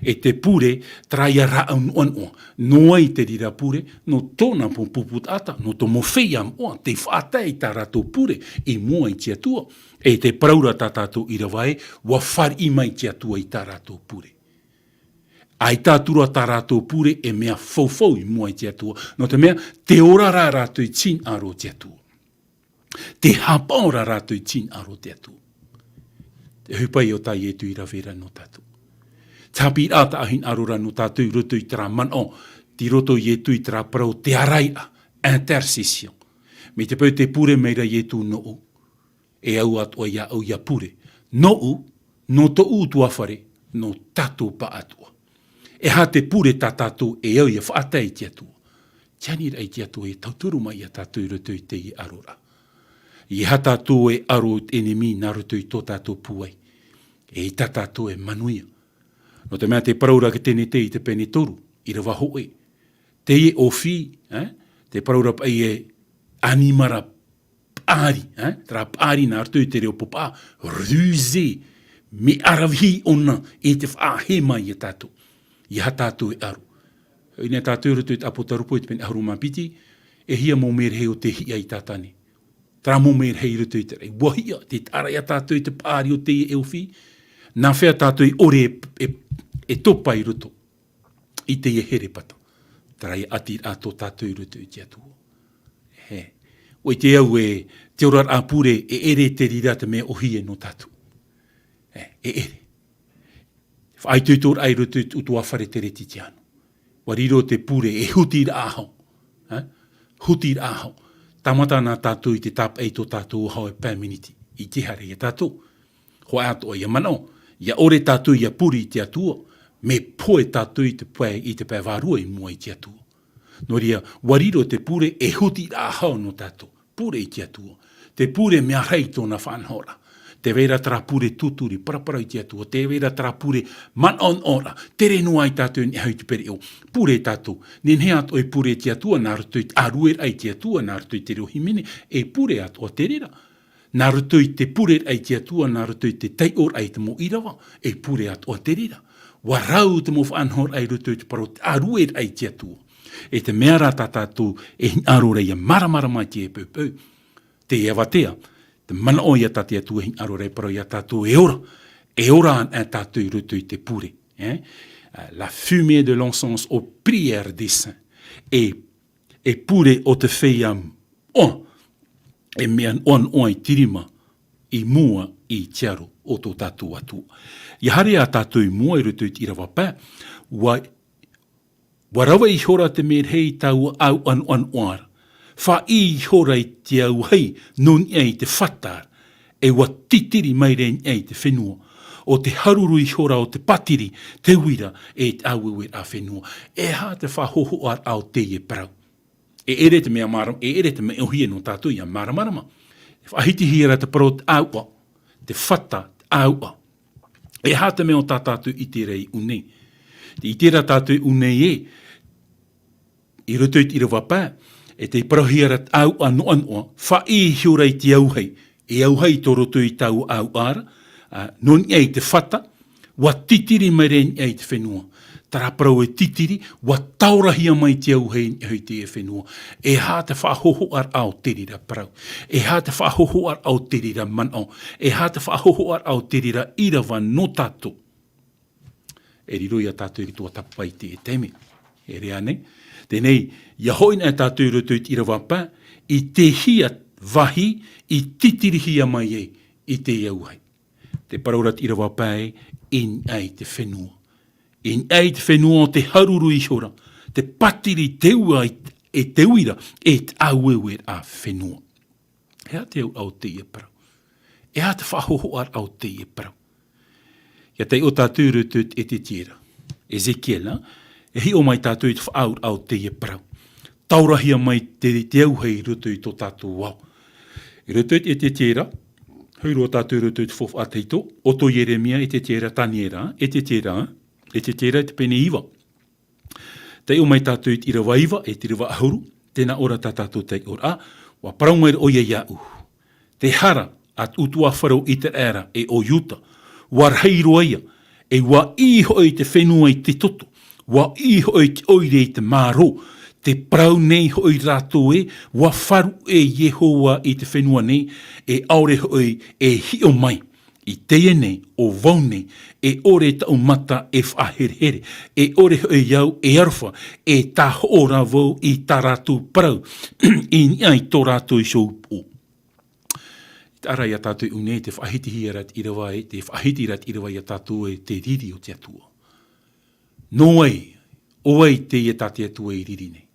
E te pure, terā ia rāʻau noʻanoʻa. Nō vai te reira pure? Nō tōna mau pupu taʻata, nō tō mau feiā moʻa, tei faʻatae i tā rātou pure i mua i te Atua. E te parau ra tā tātou ʻīrava ē, ʻua fāriʻi mai te Atua i tā rātou pure. ʻAita atu ra tā rātou pure e mea faufau i mua i te Atua. Nō te mea, tē ora ra rātou i te hinaʻaro o te Atua. Tē haʻapaʻo ra rātou i te hinaʻaro o te Atua. Te ʻohipa ïa tā Ietu i rave ra nō tātou. Te haʻapiʻiraʻa tā ʻoe e hinaʻaro ra nō tātou i roto i terā manaʻo, tei roto Ietu i terā parau te ārairaʻa, intercession. Mai te peu tē pure mai ra Ietu nōʻu, e au atoʻa iāʻu ia pure. Nōʻu, nō tōʻu ʻutuāfare, nō tātou pāʻatoʻa. E aha te pure tā tātou e au ia faʻatae i te Atua? Tē ani ra i te Atua e tauturu mai iā tātou i roto i teie ʻaroraʻa. E aha tātou e ʻaro i te ʻenemi nā roto i tō tātou pūai. E ʻaita tātou e manuia. Nō te mea tē parau ra Kenese i te pene toru, ʻīrava hōʻē. Teie ʻōfī, eh, tē parau ra paʻi e ʻanimara paʻari, eh, terā paʻari nā roto i te reo pāpū, rusé, mea ʻaravihi ʻōna e te faʻahē mai iā tātou. E aha tātou e ʻaro. Ina tātou i roto i te ʻApotarupo i te pene ʻahuru mā piti, e hia mau merahi o tē hiʻa i Tātane. Terā mau merahi i roto i te raʻi. ʻUa hiʻa, tē taʻa ra iā tātou i te paʻari o teie ʻōfī, nā hea tātou i ʻore e, e, e topa i roto i teie herepata. Terā ia ʻati ra tō tātou i roto i te Atua. He. ʻUa ʻite au e, te oraraʻa pure e ʻere te reira te mea ʻōhie nō tātou. E, e ʻere. Faʻaitoitoraʻa i roto i te ʻutuāfare teretitiano. ʻUa riro te pure e huti ra ʻaho. Eh? Huti ra ʻaho. Tāmata na tātou i te tāpaʻi tō tātou ʻaho e pae miniti. ʻIte haere iā tātou. Hōʻē atoʻa ia manaʻo. Ia ʻore tātou ia pure i te Atua. Mea pohe tātou i te pae, i te pae vārua i mua i te Atua. Nō reira, ʻua riro te pure e huti ra ʻaho nō tātou. Pure i te Atua. Te pure mea rahi tōna faʻanahoraʻa. Tē vai ra terā pure tūturi, paraparau i te Atua. Tē vai ra terā pure manaʻonaʻoraʻa. Tere noa ai tātou i niʻa i te pereʻoʻo. Pure tātou. Nehenehe atoʻa e pure i te Atua, nā roto i te ʻārueraʻa i te Atua, nā roto i te reo hīmene, e pure atoʻa te reira. Nā roto i te pureraʻa i te Atua, nā roto i te taiʻoraʻa i te mau ʻīrava, e pure atoʻa te reira. ʻUa rau te mau faʻanahoraʻa i roto i te parau ʻārueraʻa i te Atua. E te mea ra tā tātou e hinaʻaro ra ia māramarama i te peu, peu. Te avatea, te manaʻo ia tā te Atua e hinaʻaro ra e parau iā tātou e ora. E ora ana tātou i roto i te pure. Eh? La fumée de l'encens aux prières des saints. E, e pure o te feiā ʻoa. E mea ʻoanoʻa i te rima i mua i te aro o tō tātou Atua. Ia haere ā tātou i mua i roto i te ʻīrava pae, ʻua ʻUa rave ihora te merahi i taua ʻāuʻa noʻanoʻa ra. Faʻaʻī ihora i te auahi nō niʻa i te fata ra, e ʻua titiri mai ra i niʻa i te fenua. ʻO te haruru ihora o te pātiri, te uira, e te ʻāueueraʻa fenua. E aha te faʻahōhoʻaraʻa o teie parau? E ʻere te mea māram-, e ʻere te mea ʻōhie nō tātou ia māramarama. E faʻahitihia ra te parau o te ʻāuʻa, te fata, te ʻāuʻa. E aha te mea o tā tātou ʻite ra i ʻū nei? Tē ʻite ra tātou i ʻū nei ē, i roto i te ʻīrava pae, e tē parauhia ra te ʻāuʻa noʻanoʻa, faʻaʻī ihora i te auahi, e auahi tō roto i taua ʻāuʻa ra, ā, nō niʻa i te fata, ʻua titiri mai ra i niʻa i te fenua. Terā parau e titiri, ʻua taorahia mai te auahi i niʻa i te fenua. E aha te faʻahōhoʻaraʻa o te reira parau? E aha te faʻahōhoʻaraʻa o te reira manaʻo? E aha te faʻahōhoʻaraʻa o te reira ʻīrava nō tātou? E riro ia tātou i te tuatāpapa i teie taime. E riro nei. Teie nei, ʻia hoʻi na tātou i roto i te ʻīrava pae, i te hia vāhi i titirihia mai ai i te auahi. Tē parau ra te ʻīrava pae, i niʻa i te fenua. I niʻa i te fenua ʻo te haruru ihora, te pātiri, te uira, e te uira, e te ʻāueueraʻa fenua. E aha te auraʻa o teie parau? E aha te faʻahōhoʻaraʻa o teie parau? ʻIa taiʻo tātou i roto i te Ezetiera. Ezekiela, e hiʻo mai tātou i te faʻaauraʻa o teie parau. Taorahia mai te, te auahi i roto i tō tātou ao. I roto i te Ezetiera, hoʻi roa tātou i roto i te Faufaʻa Tahito, ʻo tō Ieremia, Ezetiera, Taniera, Ezetiera, Ezetiera i te pene iva. Taiʻo mai tātou i te ʻīrava iva, e te ʻīrava ʻahuru, tē nā ʻō ra tā tātou taiʻoraʻa, ʻua parau mai ra ʻoia iāʻu. Te hara a te ʻutuāfare o Iteraera e o Iuta, ʻua rahi roa ia, e ʻua ʻī hoʻi te fenua i te toto, ʻua ʻī hoʻi te ʻoire i te mārō, tē parau nei hoʻi rātou ē, ʻua faʻaruʻe Iehova i te fenua nei, e ʻaore hoʻi e hiʻo mai. I teie nei, ʻo vau nei, e ʻore taʻu mata e faʻaherehere, e ʻore hoʻi au e aroha, e tāhoʻo rā vau i tā rātou parau, i niʻa i tō rātou iho upoʻo. Tē ara ia tātou i ʻū nei, tē faʻahitihia ra te ʻīrava, e tē faʻahiti ra te ʻīrava ia tātou e te riri o te Atua. Nō vai, ʻo vai teie tā te Atua i riri nei?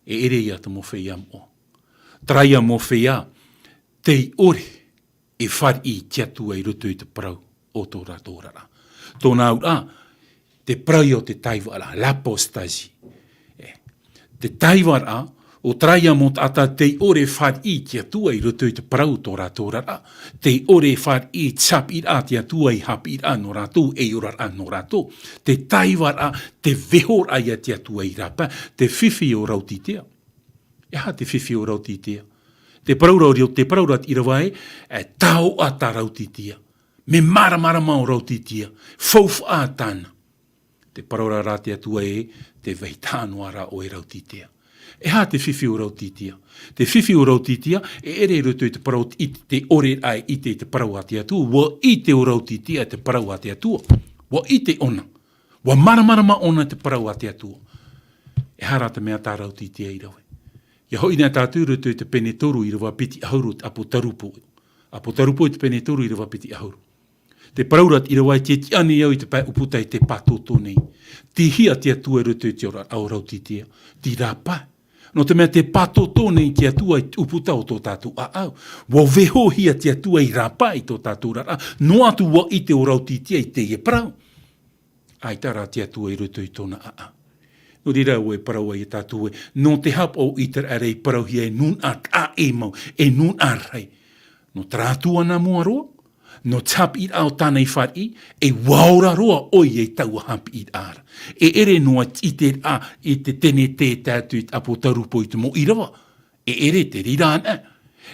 E ʻere ia te mau feiā moʻa. Terā ia mau feiā, tei ʻore, e fāriʻi i te Atua i roto i te parau o tō rātou oraraʻa. Tōna auraʻa, te parau o te tāivaraʻa, l'apostasie. E, te tāivaraʻa, ʻo terā ia mau taʻata tei ʻore e fāriʻi i te Atua i roto i te parau o tō rātou oraraʻa, tei ʻore e fāriʻi i te haʻapiʻiraʻa a te Atua ei haʻapiʻiraʻa nō rātou, ei oraraʻa nō rātou. Te tāivaraʻa, te vaihoraʻa ia a te Atua i rāpae, te fifi o Raotitea. E aha te fifi o Raotitea? Te parau ra, te parau ra te ʻīrava ē, e taoʻa tā Raotitea. Mea māramarama ʻo Raotitea, faufaʻa tāna. Te parau ra rā te Atua ē, tē vai taʻa noa ra ʻoe Raotitea. E aha te fifi o Raotitea? Te fifi o Raotitea, e ʻere i roto i te parau i te, te ʻore ra e ʻite i te parau a te Atua, ʻua ʻite ʻo Raotitea te parau a te Atua. ʻUa ʻite ʻōna. ʻUa māramarama ʻōna te parau a te Atua. E aha rā te mea tā Raotitea i rave? ʻIa hoʻi nei tātou i roto i te pene toru ʻīrava piti ʻahuru te ʻApotarupo. ʻApotarupo i te pene toru ʻīrava piti ʻahuru. Te parau ra te ʻīrava ē, tē tiʻa nei au i te pae ʻūputa i te pātōtō nei. Tei hea te Atua i roto i te oraraʻa o Raotitea? Tei rāpae. Nō te mea tē pātōtō nei te Atua i te ʻūputa o tō tātou ʻāʻau. ʻUa vaihohia te Atua i rāpae i tō tātou oraraʻa. Noa atu ʻua ʻite ʻo Raotitea i teie parau. ʻAita rā te Atua i roto i tōna ʻāʻau. Nō reira ʻua parau ai ia tātou ē, nō te haʻapaʻo o ʻĪteraʻera i parauhia e nūnaʻa taʻa ʻē mau, e nūnaʻa rahi. Nō terā Atua nā mua roa, nō te haʻapiʻiraʻa o tāna i fāriʻi, e ʻua ora roa ʻoia i taua haʻapiʻiraʻa ra. E ʻere noa i te ʻiteraʻa i te tenete e tae atu i te ʻApotarupo i te mau ʻīrava. E ʻere te reira anaʻe.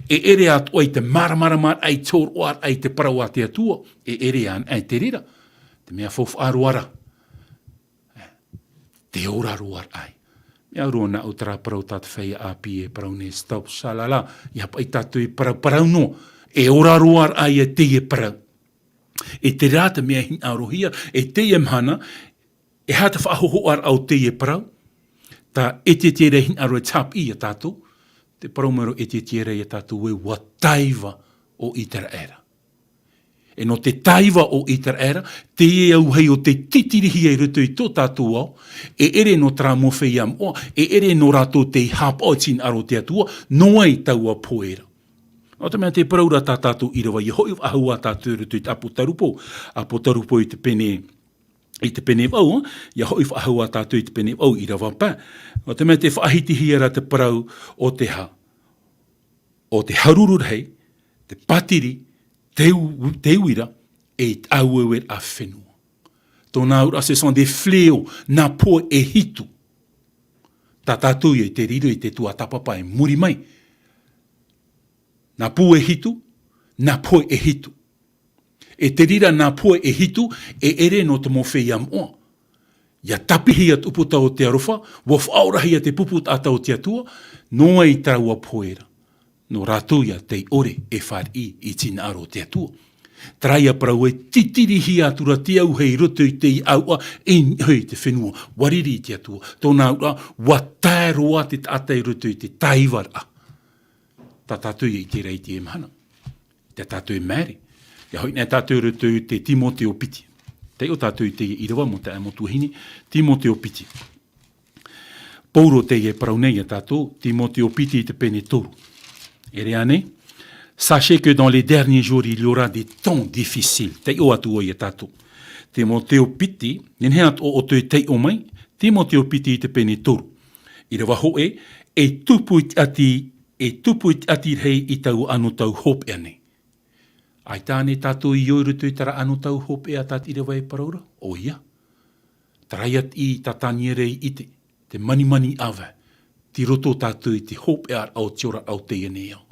E ʻere atoʻa i te māramarama i te hōroʻa i te parau a te Atua. E ʻere anaʻe te reira. Te mea faufaʻa roa ra. Te ora roa ai. Mea roa nā ʻu terā parau tā te feiā ʻāpī e parau nei stop, shalala. ʻIa haʻapaʻo tātou i parauparau noa. E ora roa ai e teie parau. E terā te mea hinaʻarohia, e teie mahana, e aha te faʻahōhoʻaraʻa o teie parau, tā ʻetiʻetiera e hinaʻaro e te haʻapiʻi ia tātou, te parau mai ra ʻo ʻetiʻetiera ia tātou ē ʻua tāiva ʻo ʻĪteraʻera. E nō te tāiva ʻo ʻĪteraʻera, teie au hei ʻo tei titirihia i roto i tō tātou ao, e ʻere nō terā mau feiā moʻa, e ʻere nō rātou tei haʻapaʻo i te hinaʻaro o te Atua, noa i taua pohe ra. Nō te mea te parau ra tā tātou ʻīrava, ʻia hoʻi faʻahou ā tātou i roto i te ʻApotarupo, ʻApotarupo i te pene, i te pene vaʻu, ʻia hoʻi faʻahou ā tātou i te pene vaʻu ʻīrava pae. Nō te mea tē faʻahitihia ra te parau o te ha-, o te haruru rahi, te pātiri, te u-, te uira, e te ʻāueueraʻa fenua. Tōna auraʻa, ce sont des fléaux, nā pohe e hitu. Tā tātou ia i te riro i te tuatāpapa i muri mai. Nā pohe e hitu, nā pohe e hitu. E te reira nā pohe e hitu, e ʻere nō te mau feiā moʻa. ʻIa tāpiʻihia te ʻūputa o te aroha, ʻua faʻaorahia te pupu taʻata o te Atua, noa i taua pohe ra. Nō rātou ia tei ʻore e fāriʻi i te hinaʻaro o te Atua. Terā ia parau e titirihia atu ra te auahi i roto i te ʻāuʻa, e niʻa i te fenua, ʻua riri i te Atua. Tōna auraʻa, ʻua tae roa te taʻata i roto i te tāivaraʻa. Tā tātou ia i terā i teie mahana. Te tātou e maere. ʻIa hoʻi nei tātou i roto i te Timoteo piti. Taiʻo tātou i teie ʻīrava mau taeaʻe mau tuahine, Timoteo piti. Paulo teie e parau nei ia tātou, Timoteo piti i te pene toru. E ʻere ānei, sachez que dans les derniers jours, il y aura des temps difficiles. Taiʻo atu ʻoe ia tātou. Timoteo piti, nehenehe atoʻa ʻoutou e taiʻo mai, Timoteo piti i te pene toru. ʻĪrava hōʻē, e tupu i te ʻati, e tupu i te ʻati rahi i taua anotau hopeʻa nei. ʻAita ānei tātou i ʻō i roto i terā anotau hopeʻa tā te ʻīrava e parau ra? ʻOia. Terā ia i tā Taniera i ʻite, te manimani ʻāvae, tei roto tātou i te hopeʻa o te oraraʻa o teie nei ao.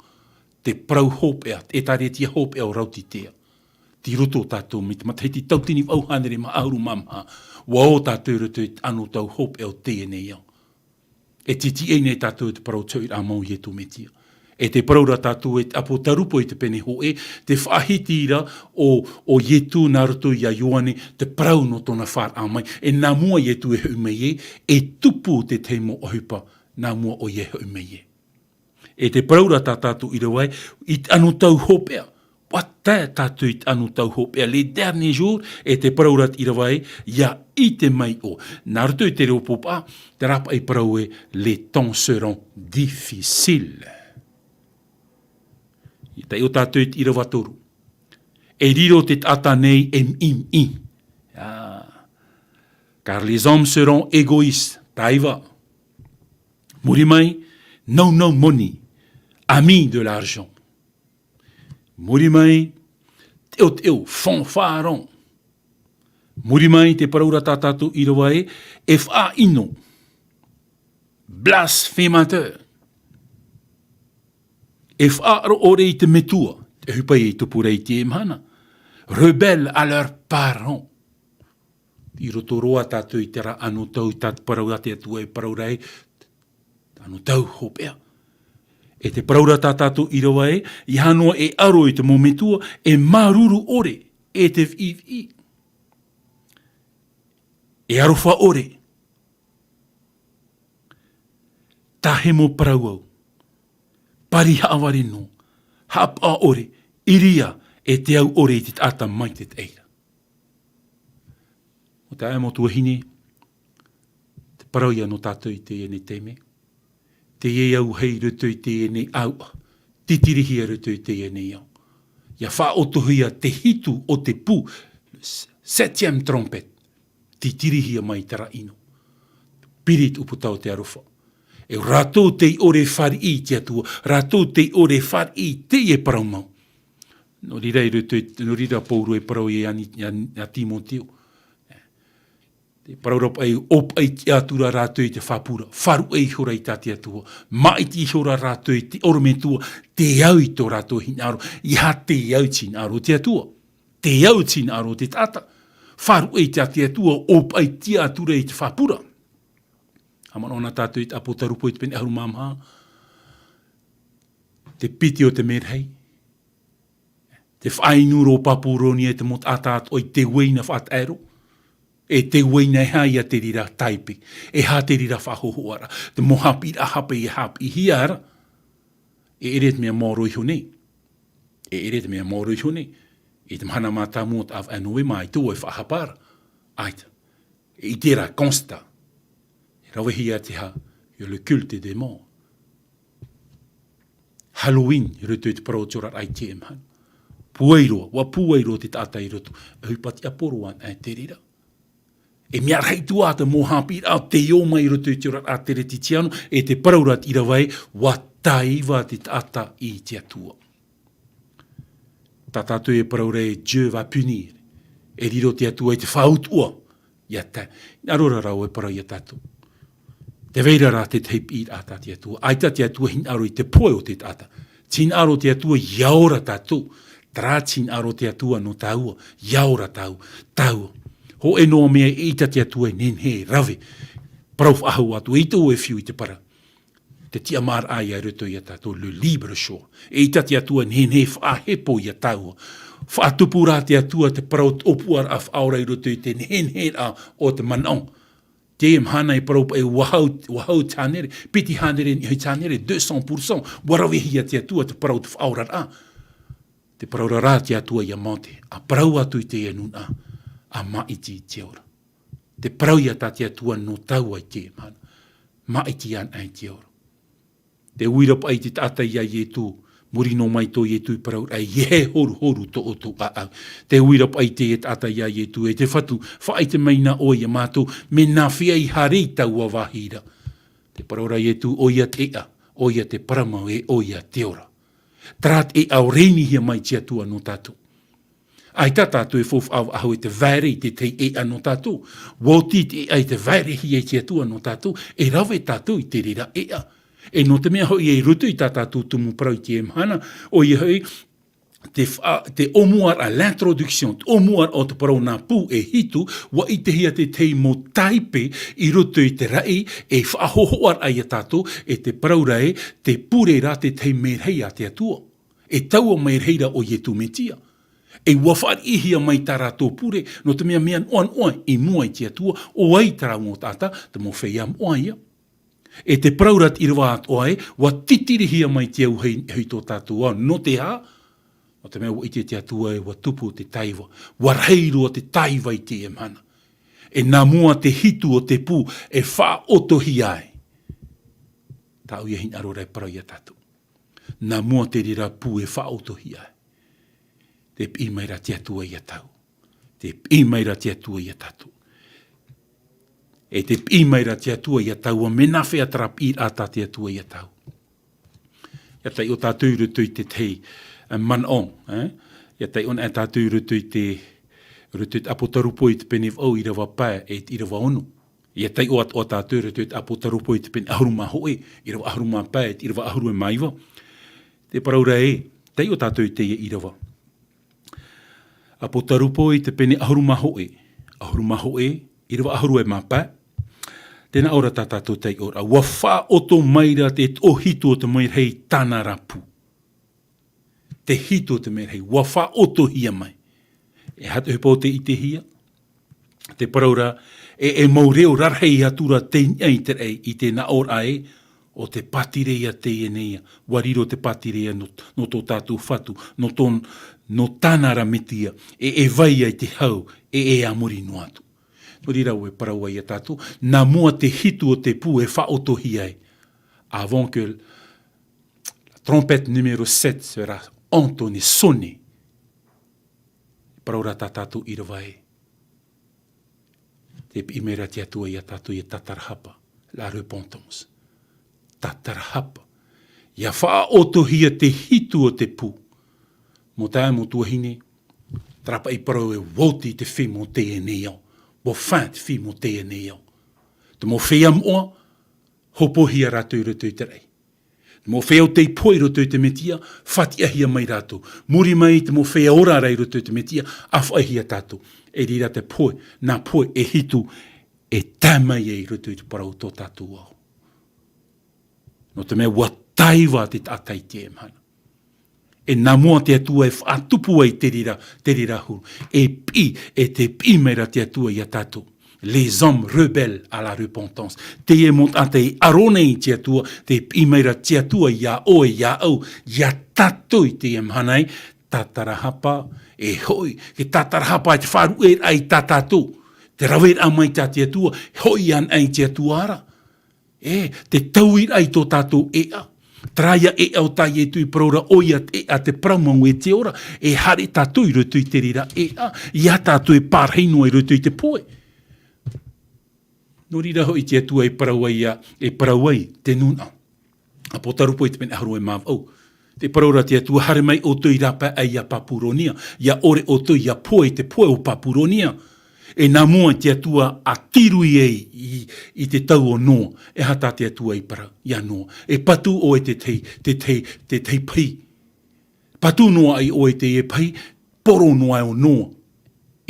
Te parau hopeʻa, te ʻētārētia hopeʻa o Raotitea. Tei roto tātou mai te matahiti tauatini vaʻu hānere mā ʻahuru mā maha, ʻua ō tātou i roto i te anotau hopeʻa o teie nei ao. E tītiʻi nei tātou i te parau o te hoʻiraʻa mau o Ietu Metia. E te parau ra tātou e te ʻApotarupo i te pene hōʻē, te faʻahiti ra ʻo, ʻo Ietu nā roto ia Ioane, te parau nō tōna fāraʻa mai. E nā mua Ietu e hoʻi mai ē, e tupu te tahi mau ʻohipa, nā mua ʻoia e hoʻi mai ē. E te parau ra tā tātou ʻīrava ē, i te anotau hopeʻa, ʻua tae tātou i te anotau hopeʻa, les derniers jours, e te parau ra te ʻīrava ē, ʻia ʻite mai ʻoe. Nā roto i te reo pōpaʻa, te rāpaʻi parau ē, les temps seront difficiles. Taiʻo tātou i te ʻīrava toru. E riro te taʻata nei e miʻimiʻi. Ah. Car les hommes seront égoïstes. Taiva. Muri mai, naunau moni. Amis de l'argent. Muri mai, teʻoteʻo, fanfaron. Muri mai, te parau ra tā tātou ʻīrava ē, e faʻaʻino. Blasphémateur. E faʻaroʻo ʻore i te metua, te ʻohipa i tupu ra i teie mahana. Rebelles à leurs parents. I roto roa tātou i terā anotau, tā te parau a te Atua e parau ra ē, anotau hopeʻa. E te parau ra tā tātou ʻīrava ē, ʻeiaha noa e aro i te mau metua, e māuruuru ʻore, e te viʻiviʻi. E aroha ʻore. Tāhemo parau au. Pari haʻavare noa. Haʻapaʻo ʻore. ʻIria e te au ʻore i te taʻata mai te taʻi ra. ʻO taeaʻe mau tuahine, te parau ïa nō tātou i teie nei taime. Teie au hei roto i teie nei ʻāuʻa. Titirihia roto i teie nei ao. ʻIa faʻaʻotohia te hitu o te pū, septième trompette. Titirihia mai terā ʻino. Piri te ʻūputa o te aroha. E rātou tei ʻore e fāriʻi i te Atua, rātou tei ʻore e fāriʻi i teie parau mau. Nō reira i roto i, nō reira Pauro e parau ïa i a Ni-, i a, i a Timoteo. Te parau ra paʻi, ʻōpaʻi tiʻa atu ra rātou i te haʻapura. Faʻaruʻe ihora i tā te Atua. Māʻiti ihora rātou i te ʻorometua. Te au i tō rātou hinaʻaro. ʻEiaha te au te hinaʻaro o te Atua. Te au te hinaʻaro o te taʻata. Faʻaruʻe i tā te Atua, ʻōpaʻi tiʻa atu ra i te haʻapura. Haʻamanaʻo na tātou i te ʻĀpōtarupo i te pene ʻahuru mā maha. Te piti o te mērahi. Te faʻainu ra ʻo Papuronia e te mau taʻata atoʻa i te uaina faʻataʻero. E te uaina e aha ïa te reira tāipe. E aha te reira faʻahōhoʻaraʻa. Te mau haʻapiʻiraʻa hape ʻia haʻapiʻihia ra. E ʻere te mea maoro iho nei. E ʻere te mea maoro iho nei. I te mahana mātāmua o te ʻāvaʻe Novema, ʻaita ʻoe e faʻahapa ra. ʻAita. E ʻite ra constat. E ravehia te aha, ʻia le culte des morts. Halloween, i roto i te parau o te oraraʻa i teie mahana. Pūai roa, ʻua pūai roa te taʻata i roto. E ʻohipa tiʻa poro anaʻe te reira. E mea rahi atu ā te mau haʻapiʻiraʻa tei ō mai i roto i te oraraʻa teretitiano, e te parau ra te ʻīrava ē, ʻua taiva te taʻata i te Atua. Tā tātou e parau ra ē, Dieu va punir. E riro te Atua i te faʻautuʻa. ʻIa tae. Hinaʻaro ra rāua e parau ia tātou. Tē vai ra rā te tahi piʻiraʻa tā te Atua. ʻAita te Atua hinaʻaro i te pohe o te taʻata. Tē hinaʻaro te Atua ʻia ora tātou. Terā tē hinaʻaro te Atua nō tāua. ʻIa ora tāua. Tāua. Hōʻē noa mea ʻeita te Atua e nehenehe e rave. Parau faʻahou atu, ʻeita ʻoe e fiu i te parau. Te tiʻamāraʻa ïa i roto ia tātou, le libre choix. ʻEita te Atua e nehenehe e faʻahepo ia tāua. Faʻatupu rā te Atua te parau ʻōpuaraʻa faʻaora i roto i te neheneheraʻa o te manaʻo. Teie mahana e parau paʻi ʻua hau, ʻua hau te hānere, piti hānere, niʻa i te hānere, deux cents pour cent. ʻUa ravehia te Atua te parau te faʻaoraraʻa. Te parau ra rā te Atua ia Mōte, ʻa parau atu i teie nūnaʻa, ʻa māʻiti i te ora. Te parau ïa tā te Atua nō tāua i teie mahana. Māʻiti anaʻe i te ora. Tē ui ra paʻi te taʻata ia Ietu, muri noa mai tō Ietu i parau ra, ʻeiaha e horuhoru tō ʻoutou ʻāʻau. Tē ui ra paʻi te taʻata ia Ietu, e te Fatu, faʻaʻite mai na ʻoe ia mātou, mea nā hea i haere i taua vāhi ra. Tē parau ra Ietu, ʻoia te ʻēʻa, ʻoia te parau mau, e ʻoia te ora. Terā te ʻēʻa ʻua reinihia mai te Atua nō tātou. ʻAita tātou e faufaʻa faʻahou e te vaere i te tahi ʻēʻa nō tātou. ʻUa oti te ʻēʻa i te vaerehia e te Atua nō tātou, e rave tātou i te reira ʻēʻa. E nō te mea hoʻi, i roto i tā tātou tumu parau i teie mahana, ʻoia hoʻi, te fa-, te ʻōmuaraʻa, l'introduction, te ʻōmuaraʻa o te parau nā pū e hitu, ʻua ʻitehia te tahi mau tāipe i roto i te raʻi, e faʻahōhoʻaraʻa ia tātou, e te parau ra ē, te pure ra te tahi mērahi a te Atua. E taua mērahi ra ʻo Ietu Metia. E ʻua fāriʻihia mai tā rātou pure, nō te mea mea noʻanoʻa i mua i te Atua, ʻo vai terā mau taʻata, te mau feiā moʻa ïa. E te parau ra te ʻīrava atoʻa ē, ʻua titirihia mai te au hei, hei tō tātou ao, nō te aha, nō te mea ʻua ʻite te Atua ē, ʻua tupu te taiva, ʻua rahi roa te taiva i teie mahana. E nā mua te hitu o te pū, e faʻaʻotohia ai. Tāʻu ia hinaʻaro ra e parau ia tātou. Nā mua te reira pū e faʻaʻotohia ai. Te piʻi mai ra te Atua iā tātou. Te piʻi mai ra te Atua iā tātou. E te piʻi mai ra te Atua iā tātou, mea nā hea terā piʻiraʻa tā te Atua iā tātou. ʻIa taiʻo tātou i roto i te tahi, eh, manaʻo, eh? ʻIa taiʻo anaʻe tātou i roto i te, roto i te ʻApotarupo i te pene vaʻu ʻīrava pae, e te ʻīrava ono. ʻIa taiʻo atoʻa tātou i roto i te ʻApotarupo i te pene ʻahuru mā hōʻē, ʻīrava ʻahuru mā pae, e te ʻīrava ʻahuru mā iva. Te parau ra ē, taiʻo tātou i teie ʻīrava. ʻApotarupo i te pene ʻahuru mā hōʻē, ʻahuru mā hōʻē, ʻīrava ʻahuru mā pae. Tē nā ʻō ra tā tātou taiʻoraʻa. ʻUa faʻaʻoto mai ra te toʻohitu o te merahi i tāna ra pū. Te hitu o te merahi, ʻua faʻaʻotohia mai. E aha te ʻohipa o tē ʻitehia? Te parau ra, e, e mau reo rarahi atu ra tei niʻa i te raʻi, i te nā ʻōraʻa ē, ʻo te pātireia teie nei ā, ʻua riro te pātireia nō, nō tō tātou Fatu, nō tō, nō tāna ra Metia, e, e vai ai te hau, e, e a muri noa atu. Nō reira ʻua parau ai iā tātou, nā mua te hitu o te pū e faʻaʻotohia ai. Avant que la trompette numéro sept sera entonnée, sonnée. Parau ra tā tātou ʻīrava ē. Te piʻi mai ra te Atua iā tātou ʻia tātarahapa. La repentance. Tātarahapa. ʻIa faʻaʻotohia te hitu o te pū. Mau taeaʻe, mau tuahine, terā paʻi parau e oti te feiā o teie nei ao. ʻUa fā te feiā o teie nei ao. Te mau feiā moʻa, hopohia rātou i roto i te raʻi. Te mau feiā ʻo tei pohe i roto i te Metia, fatiʻahia mai rātou. Muri mai te mau feiā ora ra i roto i te Metia, ʻāfaʻihia tātou. E reira te pohe, nā pohe e hitu, e tae mai ai i roto i te parau o tō tātou ao. Nō te mea ʻua taiva te taʻata i teie mahana. E nā mua te Atua e faʻatupu ai te reira, te reira huru. E piʻi, e te piʻi mai ra te Atua iā tātou. Les hommes rebelles à la repentance. Teie mau taʻata e ʻaro nei i te Atua, te piʻi mai ra te Atua iā ʻoe, iā ʻau, iā tātou i teie mahana ē, tātarahapa, e hoʻi, ke tātarahapa i te faʻaruʻeraʻa i tā tātou. Te raveraʻa mai tā te Atua, hoʻi anaʻe i te Atua ra. E, te tauiraʻa i tō tātou ʻēʻa. Terā ïa ʻēʻa o tā Ietu i parau ra, ʻoia te ʻēʻa te parau mau e te ora, e haere tātou i roto i te reira ʻēʻa, ʻia tātou e pārahi noa i roto i te pohe. Nō reira hoʻi te Atua e parau ai ïa, e parau ai te nūnaʻa. ʻApotarupo i te pene ʻahuru mā vaʻu. Te parau ra te Atua, haere mai ʻoutou i rāpae ʻai iā Papuronia, ʻia ʻore ʻoutou ʻia pohe i te pohe o Papuronia. E nā mua te Atua a tīrui ai i, i te tau o Noa, e aha tā te Atua i parau, iā Noa. E patu ʻoe te tahi, te tahi, te tahi pahi. Patu noa ai ʻoe i teie pahi, poro noa ʻo Noa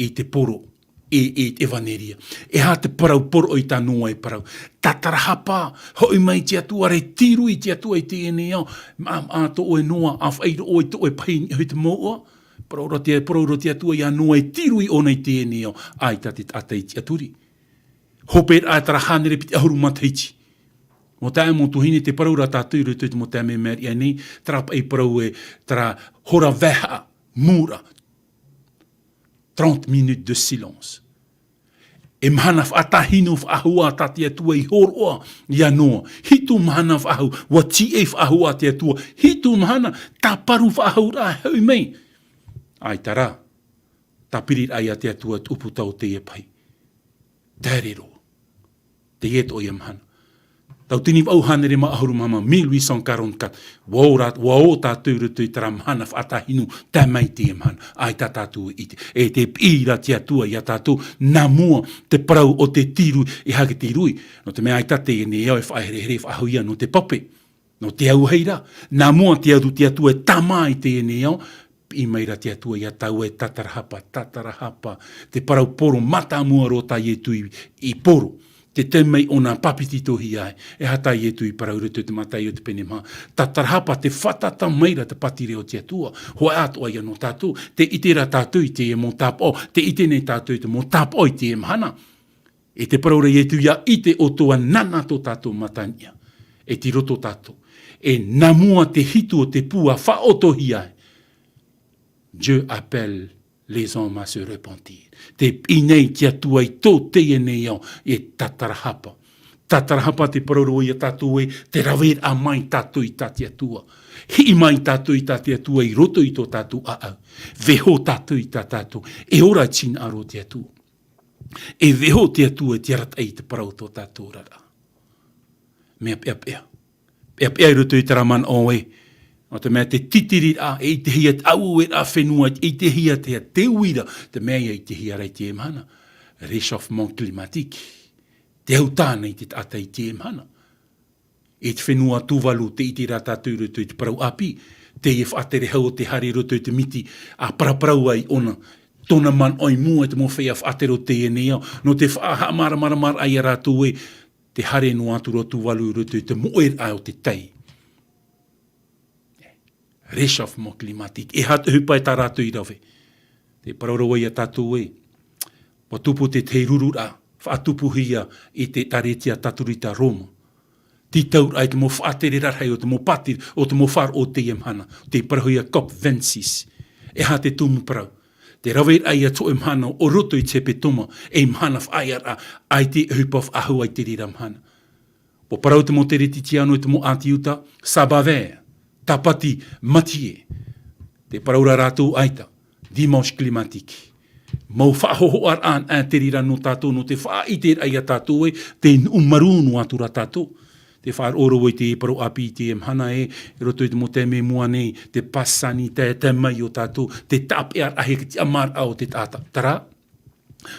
i te poro, i, i te ʻevaneria. E aha te parau poroʻi tā Noa e parau? Tātarahapa, hoʻi mai te Atua ra, e tīrui te Atua i teie nei ao. Mā, mā tō ʻoe Noa, ʻāfaʻi roa ʻoe i tō ʻoe pahi i niʻa i te mouʻa. Parau ra te, parau ra te Atua iā Noa e tīrui ʻōna i teie nei ao, ʻaita te taʻata i tiʻaturi. Hoperaʻa terā hānere piti ʻahuru matahiti. Mau taeaʻe, mau tuahine, te parau ra tātou i roto i te mau taime i maori aʻe nei, terā paʻi parau ē, terā hora vaehaʻa, mūra. Trente minutes de silence. E mahana faʻatāhinu faʻahou ā tā te Atua i hōroʻa iā Noa. Hitu mahana faʻahou, ʻua tīaʻi faʻahou ā te Atua. Hitu mahana, tāparu faʻahou rā, hoʻi mai. ʻAita rā, tāpiri rā iā te Atua te ʻūputa o teie pahi. Taere roa. Teie tō ia mahana. Tauatini vaʻu hānere mā ʻahuru mā maha, mille huit cent quarante-quatre. ʻUa ō rā, ʻua ō tātou i roto i terā mahana faʻatāhinu, tae mai teie mahana. ʻAita tātou e ʻite. E te piʻi ra te Atua iā tātou, nā mua te parau o te tīrui, e aha te tīrui. Nō te mea ʻaita teie nei ao e faʻaherehere faʻahou ïa nō te pape. Nō te auahi ra, nā mua te Atua, te Atua e tāmā i teie nei ao, piʻi mai ra te Atua iā tāua e tātarahapa, tātarahapa, te parau poro mātāmua roa tā Ietu i, i poro, tē tae mai ʻōna pāpetitohia ai, e aha tā Ietu i parau i roto i te Mataio te pene maha, tātarahapa te fātata mai ra te pātireia o te Atua, hōʻē atoʻa ïa nō tātou, tē ʻite ra tātou i teie mau tāpaʻo, tē ʻite nei tātou i te mau tāpaʻo i teie mahana. E te parau ra Ietu, ʻia ʻite ʻoutou ā nāna tō tātou mataniʻa. E tei roto tātou. E nā mua te hitu o te pū ʻa faʻaʻotohia ai. Dieu appelle les hommes à se repentir. Tē piʻi nei te Atua i tō teie nei ao, e tātarahapa. Tātarahapa te parau ra iā tātou ē, tē raveraʻa mai tātou i tā te Atua. Hiʻi mai tātou i tā te Atua i roto i tō tātou ʻāʻau. Vaiiho tātou i tā tātou. E ora i te hinaʻaro o te Atua. E vaiiho te Atua i te arataʻi i te parau o tō tātou oraraʻa. Mea peʻapeʻa. Peʻapeʻa i roto i terā manaʻo ē. Nō te mea te tītiri rā, e ʻitehia te auaue rā fenua, e ʻitehia te, te uira, te mea ia ʻitehia ra i teie mahana. Réchauffement climatique. Te au tāna i te taʻata i teie mahana. E te fenua Tuvalu, tē ʻite ra tātou i roto i te parau ʻāpī, teie faʻatere hau o te haere i roto i te miti, ʻa paraparau ai ʻōna, tōna manaʻo i mua i te mau feiā faʻatere o teie nei ao, nō te faʻahaʻamāramaramaraʻa ia rātou ē, te haere noa atu ra Tuvalu i roto i te moʻeraʻa o te tai. Réchauffement climatique. E aha te ʻohipa tā rātou i rave? Tē parau ra vau ia tātou ē, ʻua tupu te tahi rururaʻa, faʻatupuhia i te ʻēkālesia Katorika Roma. Tītauraʻa i te mau faʻatere rarahi o te mau pātiri, o te mau faʻaroʻo o teie mahana, tē parauhia COP vingt-six. E aha te tumu parau? Te raveraʻa ia tō ʻoe mahana o roto i te hepetoma, ei mahana faʻaearaʻa, ʻaita e ʻohipa faʻahou ai te reira mahana. ʻUa parau te mau Kerisetiano i te mau ʻĀti Iuta, sabbat vert, tāpati matie. Tē parau ra rātou ʻaita, dimanche climatique. Mau faʻahōhoʻaraʻa anaʻe te reira nō tātou, nō te faʻaʻiteraʻa ia tātou ē, tē nuʻu marū noa atu ra tātou. Tē faʻaroʻo ra vau i te parau ʻāpī i teie mahana ē, i roto i te mau taime i mua nei, te pass sanitaire, tae mai iō tātou, te tāpeʻaraʻa e te tiʻamāraʻa o te taʻata. Terā,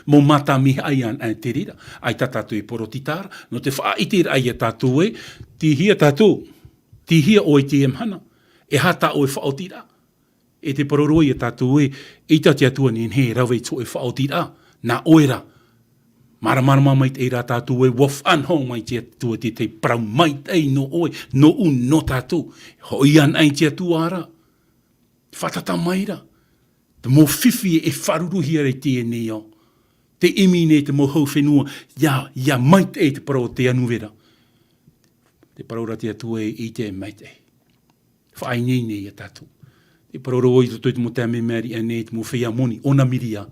mau mātāmua anaʻe te reira, ʻaita tātou e porotita ra, nō te faʻaʻiteraʻa ia tātou ē, tīhia tātou, tīhia ʻoe i teie mahana, e aha tā ʻoe faʻaotiraʻa. E tē parau ra vau ia tātou ē, ʻeita te Atua e nehenehe e rave i tō ʻoe faʻaotiraʻa, nā ʻoe rā. Māramarama maitaʻi rā tātou ē, ʻua faʻanaho mai te Atua te, te parau maitaʻi nō ʻoe, nōʻu, nō tātou. Hoʻi anaʻe i te Atua ra. Fātata mai ra. Te mau fifi e faʻaruruhia ra i teie nei ao. Tē ʻimi nei te mau hau fenua, ʻia, ʻia maitaʻi te parau o te anu vera. Tē parau ra te Atua ē, ʻite maitaʻi. Faʻaineine ia tātou. Tē parau ra vau i roto i te mau taime i maori aʻe nei, te mau feiā moni, ʻōna miria.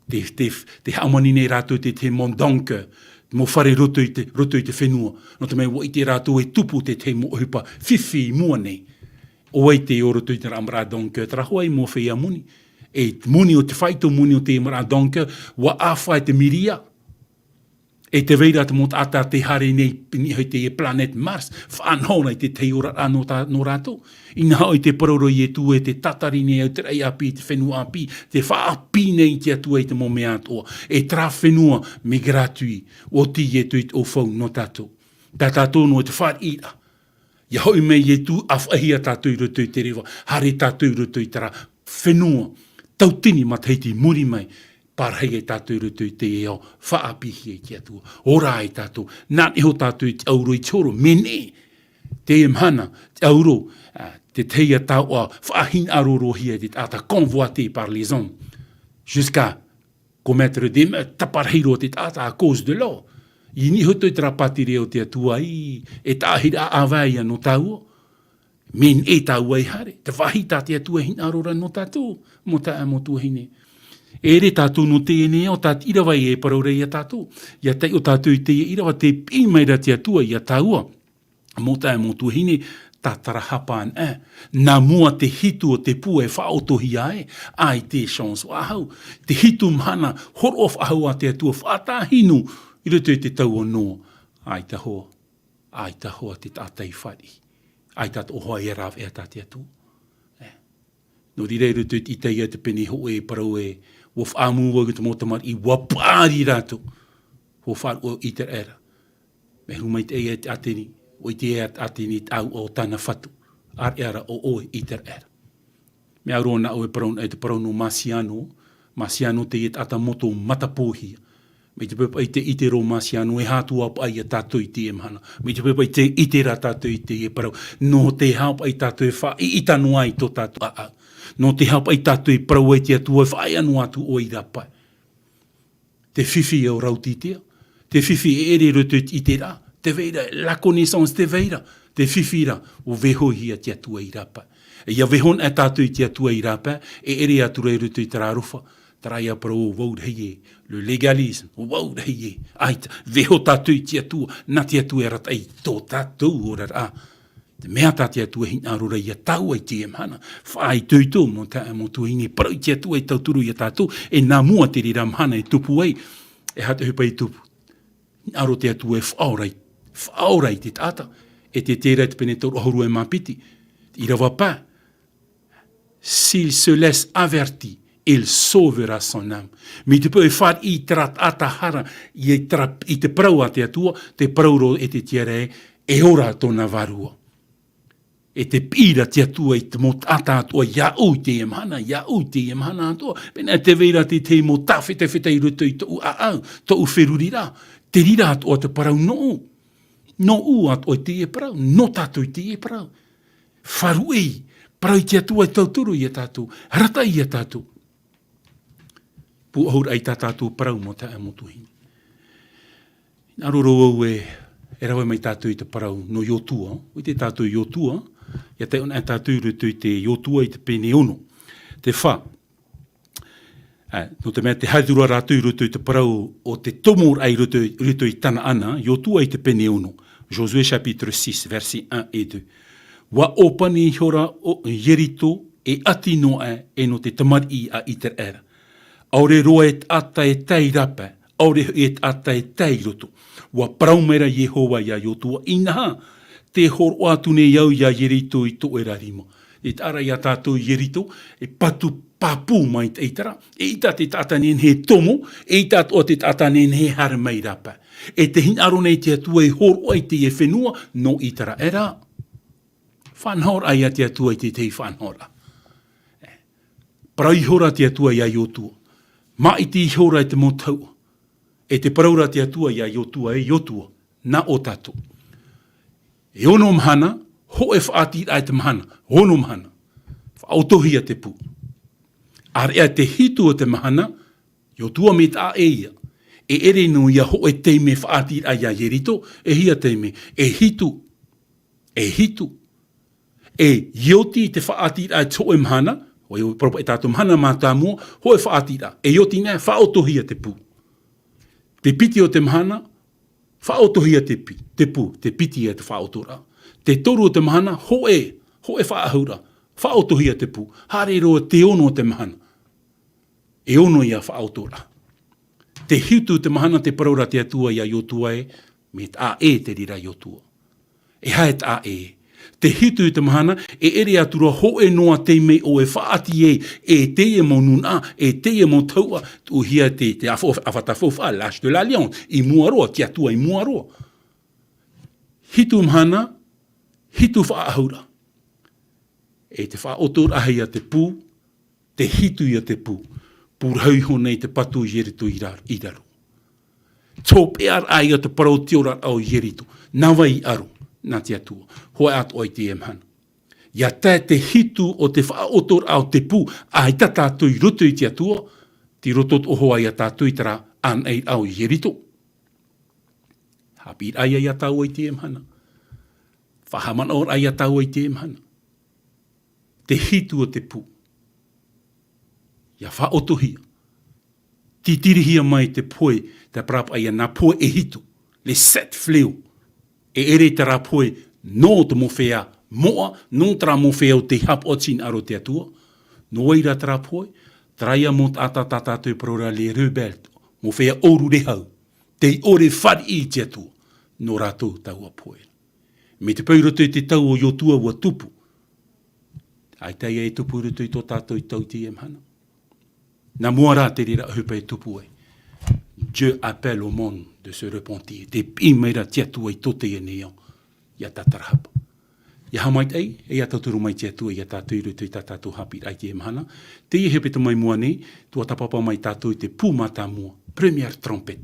Te, te, te hāmani nei rātou te, te mau dunker, te mau fare roto i te, roto i te fenua. Nō te mea ʻua ʻite rātou e tupu te, te mau ʻohipa fifi i mua nei. ʻO vai tei ō roto i terā maraʻa dunker, terā hoʻi mau feiā moni. E moni o te faito moni o te maraʻa dunker, ʻua ʻāfa e te miria. E tē vai ra te mau taʻata tē haere nei i niʻa i te planète Mars, faʻanaho ra i te tahi oraraʻa nō tā, nō rātou. Inaha hoʻi tē parau ra Ietu ē, tē tatari nei au te raʻi ʻāpī, te fenua ʻāpī, tē faʻaʻāpī nei te Atua i te mau mea atoʻa. E terā fenua, mea gratuit, ʻua oti Ietu i te ʻaufau nō tātou. Tā tātou noa te fāriʻiraʻa. ʻIa hoʻi mai Ietu, ʻāfaʻihia tātou i roto i te reva, haere tātou i roto i terā fenua, tauatini matahiti i muri mai, pārahi ai tātou i roto i te ao, faʻaʻāpīhia e te Atua. Ora ai tātou, nā niʻa iho tātou i te ʻauro i te horo, mea neʻe, teie mahana, te ʻauro, ā, te tahi ā taoʻa, faʻahinaʻaro roa hia e te taʻata convoité par les hommes. Jusqu'à commettre des meurtres, taparahi roa te taʻata à cause de l'or. I niʻa iho atu i terā pātireia o te Atua ē, e tāʻahiraʻa ʻāvae ia nō tāua. Mea neʻe tāua e haere, te vāhi tā te Atua e hinaʻaro ra nō tātou, mau taeaʻe, mau tuahine. E ʻere tātou nō teie nei ao, tā te ʻīrava e parau ra ia tātou. ʻIa taiʻo tātou i teie ʻīrava, tē piʻi mai ra te Atua ia tāua. Mau taeaʻe, mau tuahine, tātarahapa anaʻe. Nā mua te hitu o te pū e faʻaotohia ai, ʻaita e chance faʻahou. Te hitu mahana, hōroʻa faʻahou a te Atua, faʻatāhinu i roto i te tau o Noa. ʻAita hoʻi, ʻaita hoʻi te taʻata i fāriʻi. ʻAita atoʻa hoʻi e rāveʻa tā te Atua. E. Nō reira, i roto i te Isaia te pene hōʻē e parau ē, ʻua faʻaʻamu vau i te mau tamariʻi, ʻua paʻari rātou. ʻUa faʻaroʻo ʻĪteraʻera. Mea huru maitaʻi ia te ʻĀteni, ʻua ʻite ia te ʻĀteni i te ʻāuʻa o tāna fatu. ʻĀreʻa ra ʻo ʻoe, ʻĪteraʻera. Mea au roa nā ʻoe e parau, e te parau nō Masiano, Masiano teie taʻata motu matapōhia. Mai te peu paʻi tē ʻite ra Masiano, e aha atu ā paʻi ia tātou i teie mahana. Mai te peu paʻi tē ʻite ra tātou i teie parau. Nō te aha paʻi tātou e faʻaʻiʻita noa ai tō tātou ʻāʻau. Nō te aha paʻi tātou e parau ai te Atua e faʻaea noa atu ʻoe i rāpae. Te fifi e ora atu i te ao. Te fifi e ʻere i roto i te ʻiteraʻa. Tē vai ra, la connaissance tē vai ra. Te fifi ra, ʻua vaiihohia te Atua i rāpae. E ʻia vaiiho anaʻe tātou i te Atua i rāpae, e ʻere atu ra i roto i terā aroha, terā ia parau ʻo vau rahi ē, le légalisme, ʻo vau rahi ē. ʻAita, vaiiho tātou i te Atua, nā te Atua e arataʻi i tō tātou oraraʻa. Te mea tā te Atua e hinaʻaro ra ia tāua i teie mahana. Faʻaitoito mau taeaʻe mau tuahine, parau te Atua e tauturu ia tātou, e nā mua te reira mahana e tupu ai, e aha te ʻohipa e tupu. Hinaʻaro te Atua e faʻaora i, faʻaora i te taʻata, e te terā te pene toru ʻahuru e mā piti, te ʻīrava pae. S'il se laisse avertir, il sauvera son âme. Mai te peu e fāriʻi i terā taʻata hara, i terā, i te parau a te Atua, te parau ra e te tiare, e ora tōna vārua. E te piʻi ra te Atua i te mau taʻata atoʻa, iāʻu i teie mahana, iāʻu i teie mahana atoʻa. Pēnā e te vai ra te tahi mau tāfetafeta i roto i tōʻu ʻāʻau, tōʻu feruri ra. Te reira atoʻa te parau nōʻu. Nōʻu atoʻa i teie parau, nō tātou i teie parau. Faʻaruʻe, parau i te Atua e tauturu ia tātou, arataʻi ia tātou. Pūʻohuraʻa i tā tātou parau mau taeaʻe mau tuahine. Hinaʻaro ra vau e, e rave mai tātou i te parau nō Iotua, ʻua ʻite tātou i Iotua, ʻia taiʻo anaʻe tātou i roto i te Iotua i te pene ono. Te fā, ā, nō te mea tē haere atu ra rātou i roto i te parau o te tomoraʻa i roto, i roto i Tanaana, Iotua i te pene ono, Josué chapitre six, versets un et deux. ʻUa ʻōpani ihora ʻo Ieriko e ʻati noa aʻe nō te tamariʻi a Iteraera. ʻAore roa e taʻata e tae i rāpae, ʻaore hoʻi e taʻata e tae i roto. ʻUa parau mai ra Iehova ia Iotua, inaha, tē hōroʻa atu nei au ia Ieriko i tō ʻoe ra rima. E taʻa ra ia tātou Ieriko, e patu pāpū maitaʻi terā. Eʻita te taʻata nehenehe e tomo, eʻita atoʻa te taʻata nehenehe e haere mai i rāpae. E tē hinaʻaro nei te Atua e hōroʻa i teie fenua, nō Iteraera. Faʻanahoraʻa ia te Atua i te tahi faʻanahoraʻa. Parau ihora te Atua ia Iotua. Māʻiti ihora i te mau tahuʻa. E te parau ra te Atua ia Iotua, e Iotua, nā ʻō tātou. E ono mahana, hōʻē faʻaʻiteraʻa i te mahana, ono mahana. Faʻaotohia te pū. ʻĀreʻa te hitu o te mahana, Iotua, mai te taʻa ʻē ia. E ʻere noa ia hōʻē taime faʻaʻiteraʻa ia Ieriko, e hia taime, e hitu. E hitu. E oti te faʻaʻiteraʻa i te hōʻē mahana, ʻoia hoʻi parau paʻi tātou mahana mātāmua, hōʻē faʻaʻiteraʻa. E oti nei, faʻaotohia te pū. Te piti o te mahana, faʻaotohia te pī, te pū, te piti ia te faʻaotoraʻa. Te toru o te mahana, hōʻē, hōʻē faʻaʻahauraʻa, faʻaotohia te pū. Haere roa te ono o te mahana. E ono ia faʻaotoraʻa. Te hitu te mahana te parau ra te Atua ia Iotua ē, mai te taʻa ʻē te reira Iotua. E aha te taʻa ʻē? Te hitu i te mahana, e ʻere atu ra hōʻē noa taime ʻoe e faʻaʻite ai, e teie mau nūnaʻa, e teie mau tahuʻa, tuʻuhia te, te afa-, afata faufaʻa, l'âge de l'alliance, i mua roa, te Atua i mua roa. Hitu mahana, hitu faʻaʻahauraʻa. E te faʻaotoraʻa ia te pū, te hitu ia te pū, pūrahu iho nei te patu Ieriko i ra-, i raro. Tōpeʻaraʻa ia te parau o te oraraʻa o Ieriko, nā vai i aro, nā te Atua, hoʻi atoʻa i teie mahana. ʻIa tae te hitu o te faʻaotoraʻa o te pū, ʻaita tātou i roto i te Atua, tei roto atoʻa hoʻi ia tātou i terā anaʻe o Ieriko. Haʻapiʻiraʻa ia tāua i teie mahana. Faʻahaʻamanaʻoraʻa ia tāua i teie mahana. Te hitu o te pū. ʻIa faʻaotohia. Tītirihia mai te pohe, te parau paʻi ia nā pohe e hitu. Les sept fléaux. E ʻere terā pohe nō te mau feiā moʻa, nō terā mau feiā o tei haʻapaʻo i te hinaʻaro o te Atua. Nō vai ra terā pohe, terā ia mau taʻata tā tātou e parau ra les rebelles, mau feiā ʻōrurehau. Tei ʻore fāriʻi i te Atua, nō rātou taua pohe. Mai te peu i roto i te tau o Iotua ʻua tupu. ʻAita ia e tupu i roto i tō tātou tau i teie mahana. Nā mua rā te reira ʻohipa e tupu ai. Dieu appelle au monde de se repentir. Tē piʻi mai ra te Atua i tō teie nei ao. ʻIa tātarahapa. ʻIa haʻamaitaʻi, e ʻia tauturu mai te Atua ia tātou i roto i tā tātou haʻapiʻiraʻa i teie mahana. Teie hepetoma i mua nei, tuatāpapa mai tātou i te pū mātāmua, première trompette.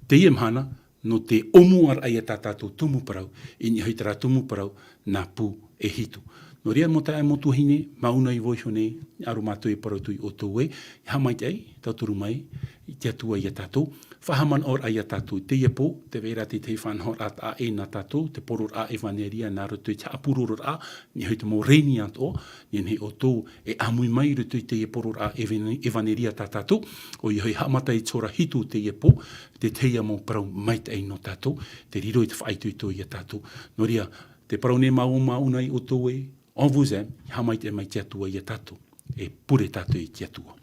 Teie mahana, nō te ʻōmuaraʻa ia tā tātou tumu parau, i niʻa hoʻi terā tumu parau, nā pū e hitu. Nō reira, mau taeaʻe, mau tuahine, māuiui vau iho nei, ʻia aro mātou e parau atu ia ʻoutou ē, ʻia haʻamaitaʻi, tauturu mai, i te Atua ia tātou, faʻahaʻamanaʻoraʻa ia tātou, teie pō, tē vai ra te tahi faʻanahoraʻa taʻa ʻē nā tātou, te poroʻraʻa ʻevanelia nā roto i te haʻapurororaʻa, i niʻa hoʻi te mau reni atoʻa, nehenehe ʻoutou e ʻāmui mai i roto i teie poroʻraʻa ʻevane-, ʻevanelia tā tātou, ʻoia hoʻi haʻamata i te hora hitu o teie pō, te tahi mau parau maitaʻi nō tātou, tē riro i te faʻaitoito ia tātou. Nō reira, Te parau nei māua, māua nei ʻoutou ē, on vous aime, haʻamaitaʻi mai te Atua iā tātou, e pure tātou i te Atua.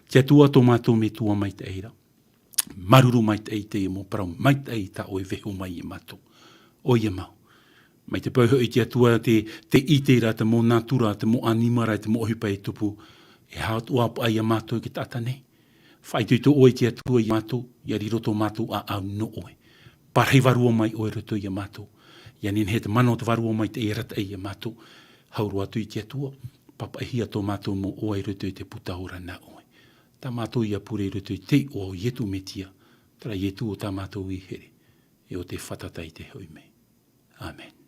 Te Atua tō mātou Metua maitaʻi ra, māuruuru maitaʻi i teie mau parau maitaʻi tā ʻoe e vaiiho mai iā mātou. ʻOia mau. Mai te peu hoʻi te Atua te, te ʻite ra, te mau natura, te mau ʻanimara, te mau ʻohipa e tupu, e haʻapaʻo iā mātou i te taʻata nei. Faʻaitoito ʻoe te Atua iā mātou, ʻia riro tō mātou ʻāʻau nō ʻoe. Parahi vārua mai ʻoe i roto iā mātou. ʻIa nehenehe te mana o te Vārua Maitaʻi e arataʻi iā mātou. Hau roa atu i te Atua, pāpaʻihia tō mātou mau ʻoa i roto i te puta ora nā ʻoe. Tā mātou ʻia pure i roto i te iʻoa o Ietu Metia, terā Ietu o tā mātou ʻī here, e ʻo tei fātata i te hoʻi mai. ʻĀmene.